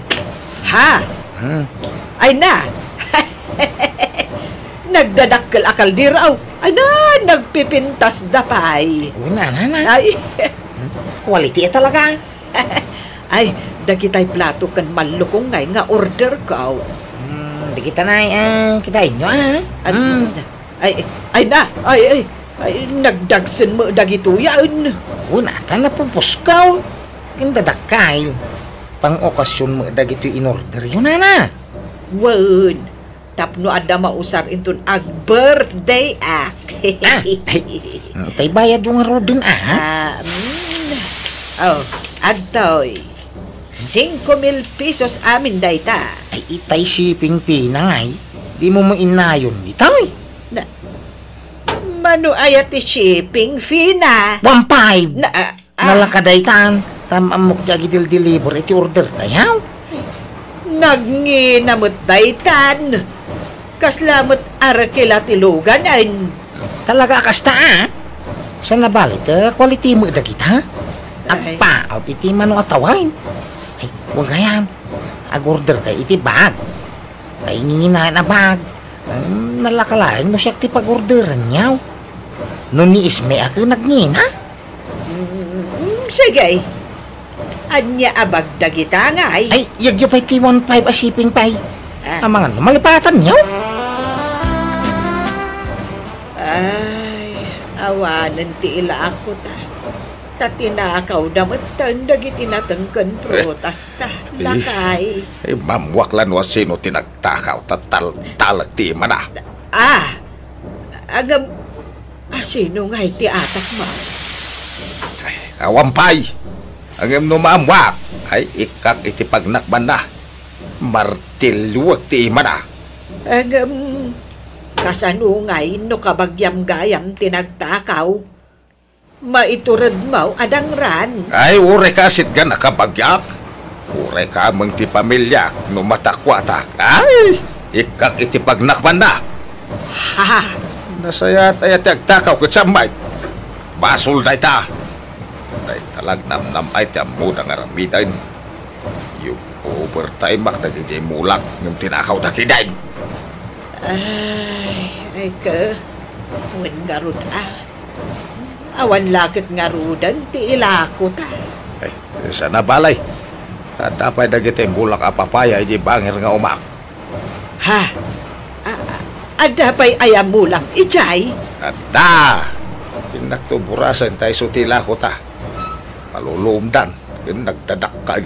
Ha? Hmm. Ay na. Nagdadakkel a kaldero. Ay na, nagpipintas da pay. Uy, nana, na. Ay. Hmm. Quality talaga. Ay, dagitay plato ken mallukong ngay nga order ko. Hmm, dagita, nay, ah, kitaenyo, ah. At, Hmm. ay, ay na, ay, ay, ay, nagdagsen mo dagitoyan. Una, ta napupuskaw. Ken dadakkel. Pang-okasyon mo dagitoy in-order yo, nana. Wen, tapno adda mausar inton ag-birthday ak. Ah, ay, mm, tay bayad yo ngaruden, ah? Ah, mm. Oh, adtoy. Singko mil pesos amin dayta. Ay, itay shipping fee na ngay. Di mo mainnayon ditoy. Na, mano aya ti shipping fee na? One five. Na, ah, Ah. Nalaka daytan, ta ammok ti agidil-deliver iti order tayo. Nagngina met daytan. Kasla met arkila ti luganen. Talaga a kasta, ah. Sa nabali, ta quality mo dagita. Ay. Agpaap iti mano a tawain. Ay, wagayam. Ag-order ka iti bag. Ay, nginginayan a bag. Ang nalaka laeng no siak ti pag-orderan niyaw. No ni Isme a nagngina? Mm, sige. Ania a bag dagita ngay? Ay, yagyo pay ti one five a shipping pay. Ah. Amangan no malipatan niyo? Ay, awanen ti ilako ta. Ta tinakawda metten dagiti nateng ken prutas ta. Eh. Lakay. Eh, mammuak la no asino ti nagtakaw ta tal-, talek ti imana. Ah, agam, Asino ngay ti atakmo? Ay, awan pay. Ngem no maammuak, ay ikkak iti pagnakbanna. Martilluek ti imana. Ngem, kasano ngay no kabagiam gayam ti nagtakaw? Maituredmo a dangran. Ay, uray ka a sitgan a kabagiak. Uray ka ameng ti pamiliak no matakuata. Ay, ikkak iti pagnakbanna. Ha? Nasayaat aya ti agtakaw ket sammay. Basol dayta. Dayta la agnamnam-ay ti ammoda nga aramiden. Yu-, overtime-ak dagiti mulak ngem tinakawda ketdin. Ay, ay ka. Wen ngarud a. Awan la ket ngaruden ti ilako ta. Ay, sana balay. Adda pay dagiti mulak a papaya idiay bangir nga umak. Ha? A-, a-, adda pay aya mulak idiay? Adda! Innakto burasen ta isu ti ilako ta. Maluluomdan, ken nagdadakkel.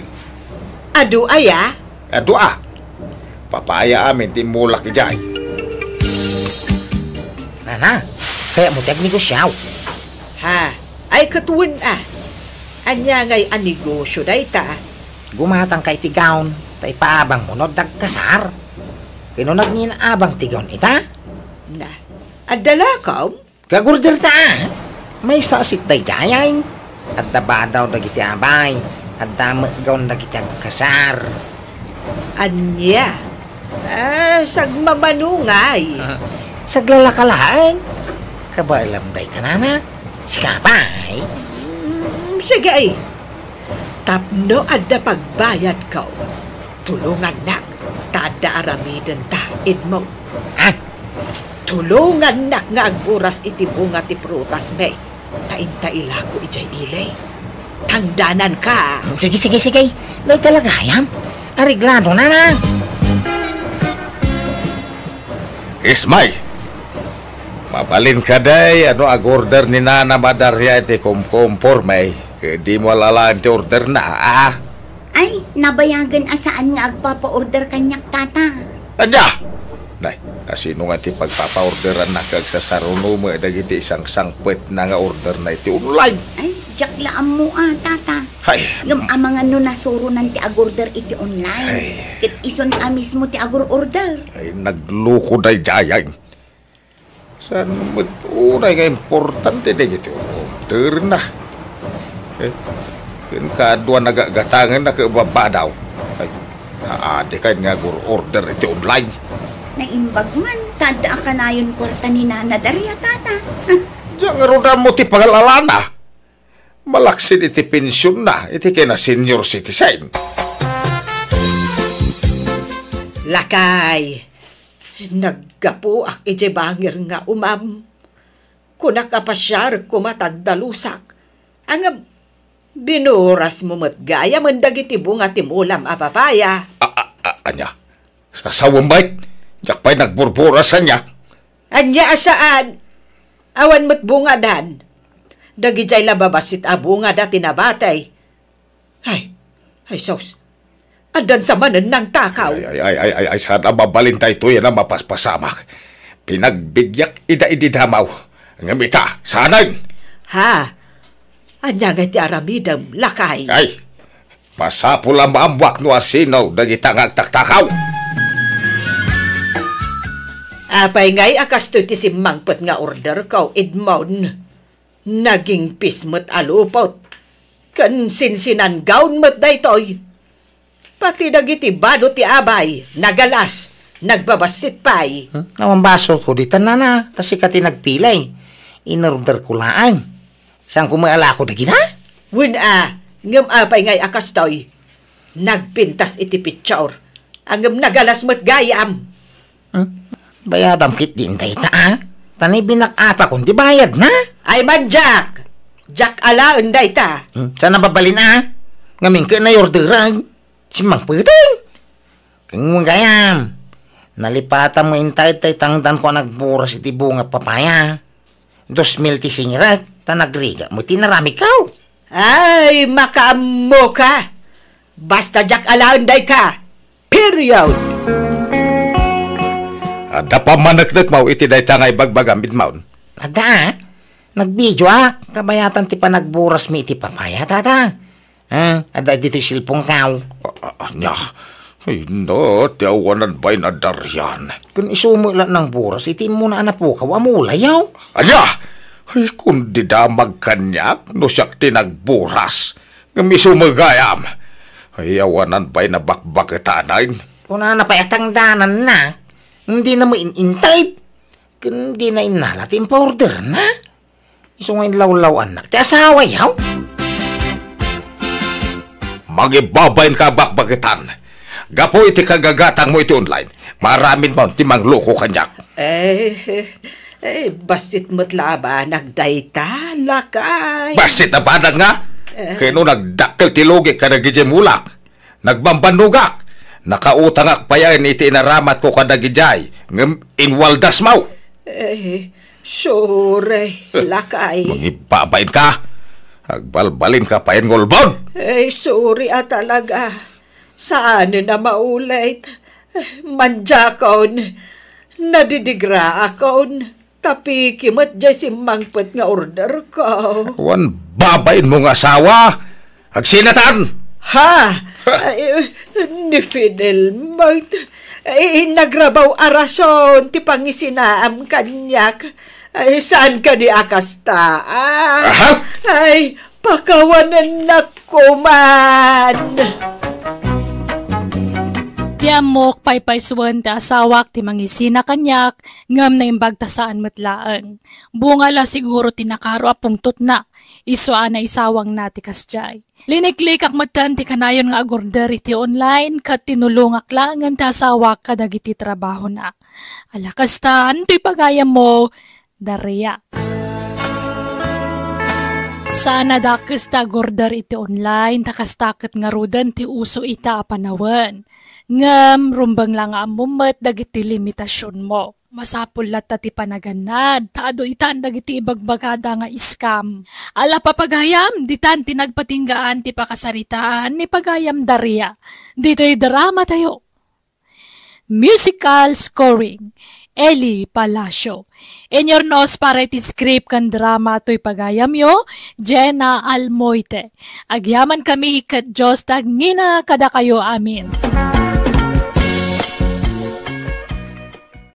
Adu aya? Adu a. Papaya amin ti mulak idiay. Nana, kayatmo ti agnegosiaw? Ha? Ay, ket wen a. Ania ngay a negosio dayta? Gumatangka iti gown, ta ipaabangmo no adda agkasar. Ken no nagngina abang ti gown ita? Na, adda lakom? Kag-order ta, a. Maysa a set daydiay. Adda badaw dagiti abay. Adda met gown dagiti agkasar. Ania? A, sagmamano ngay. A, saglalaka laeng. Kabaelam dayta, nana. Sika pay. Mm, sige. Tapno adda pagbayadko, tulongannak ta adda aramidenta, Edmond. Ha? Tulongannak nga agburas iti bunga ti prutasmi, ta inta ilako idiay ili. Tangdananka. Sige, sige, sige. Dayta la gayam. Areglado, nana. Ismay, mabalin kadi a no ag-order ni Nana Madaria iti kumkumporme, ket dimo alalaen ti orderna, a? Ay, nabayagen a saan nga agpapa-order kaniak, Tata. Ania? Nay, Kasino nga ti pagpapa-orderanna ket agsasaruno met dagiti sangsangpetna nga orderna iti online? Ay, diak la ammo a, tata. Hay, Ngem amangan no nasuronan ti agorder iti online. Ay. Ket isun a mismo ti agor-order. Ay, nagluko daydiay. Saan met unay nga importante dagiti orderna? Eh, ken kadua nagagatangen na ket babadaw. Ay, naadi kay nga agur-order iti online. Naimbag man, ta adda a kanayon kuarta ni Nana Daria, tata. Diak ngarud ammo ti pangal-alana. Malaksid iti pensionna, iti kina senior citizen. Lakay, naggapuak iti bangir nga umam. Kunak a pasiarek koma ta agdalusak. Ngem, binurasmo met gayam dagiti bunga ti mulam a papaya. A, a, a, ania? Sasawem met? Diak pay nagburburas ania? Ania a saan? Awan met bungadan. Dagidiay la babassit a bungada ti nabatay. Ay, ay, sus. Addan sa manen nang takaw. Ay, ay, ay, ay, ay, ay, saan a mabalin daytoy a mapaspasamak? Pinagbidiak ida idi damaw. Ngem ita, saanen? Ha? Ania ngay ti aramidem, lakay? Ay, masapul a maammuak no asino dagita nga agtaktakaw. Apay ngay a kastoy ti simmangpet nga order ko, Edmond? Nagingpis met a lupot. Ken sinsinanggaon met daytoy. Pati dagiti bado ti abay, nagalas, nagbabassit pay. Hmm? Awan basol ko ditan, nana, ta sika ti nagpilay. Inorder ko laeng. Saan ko maalako dagita? Wen a, ngem apay ngay a kastoy? Nagpintas iti picture. Ngem nagalas met gayam. Hmm? Bayadam ketdin dayta, a? Ta ni binak-apakon ti bayadna. Ay man, Jack! Jack alaen dayta. Hmm? Saan a mabalin, a? Ngamin ket naiorderan. Simmangpeten. Ken gayam. Nalipatam nga intay tay tangdan ko a nagburas iti bunga papaya. Dos mil ti singirek, ta nagrigat met ti naramidko. Ay, makaammo ka! Basta diak alaen dayta. Period! Adda pammaneknekmo iti dayta nga ibagbagam, Edmond? Adda, a? Nagbideoak, kabayatan ti panagburasmi iti papaya, tata. A, adda ditoy cellphone-ko. A, a, ania? Ay, no, ti awanan bain a Darian. Ken isu met la nangburas iti immuna a napukaw a mulayaw. Ania? Ay, kundi damag kaniak no siak ti nagburas. Ngem isu met gayam. Ay, awanan bain a bakbaketanen. Kunana pay a tangdananna. Dina met in-intay. Ken dina innala ti impaorderna. Isu nga inlawlaw-annak ti asawayo. Mangibabain ka a bakbaketan. Gapu iti kagagatangmo iti online, maaramidmo ti mangloko kaniak. Eh, eh, bassit met la a banag dayta, lakay. Bassit a banag nga? Eh. Ken no nagdakkel ti lugik kadagiti mulak. Nagbambannogak. Nakautangak payen iti inaramatko kadagidiay, ngem inwaldasmo. Eh, sorry, lakay. Mangibabain ka. Agbalbalin ka payen nga ulbod. Eh, sorry a talaga. Saanen a maulit. Mandiakon. Nadidigraakon. Tapiki met diay simmangpet nga orderko. Wen babainmo nga asawa, agsinatan! Ha? Ha? Ay, ni Fidel met. Ay, nagrabaw a rason ti pangisinaam kaniak. Ay, saan kadi a kasta, a? Aha? Ay, pakawanennak koman. Ti ammok, paypaysuen ti asawak ti mangisina kaniak, ngem naimbag ta saan met laeng. Bunga la siguro ti nakaro a pungtotna, isu a naisawangna ti kasdiay. Liniklikak metten ti kanayon nga agorder iti online ket tinulongak laengen ti asawak kadagiti trabahona. Ala kasta, antoy pagayammo, Daria? Saan a dakes ti agorder iti online, ta kasta ket ngaruden ti uso ita a panawen. Ngem rumbeng la nga ammom met dagiti limitasionmo. Masapul latta ti panagannad, ta adu itan dagiti ibagbagada nga scam. Ala, papagayam, ditan ti nagpatinggaan ti pakasaritaan ni pagayam Daria. Ditoy dramatayo. Musical scoring, Eli Palacio. Inyurnos para iti script ken drama toy pagayamyo, Jenna Almoite. Agyamankami ket Dios ti agngina kadakayo amin.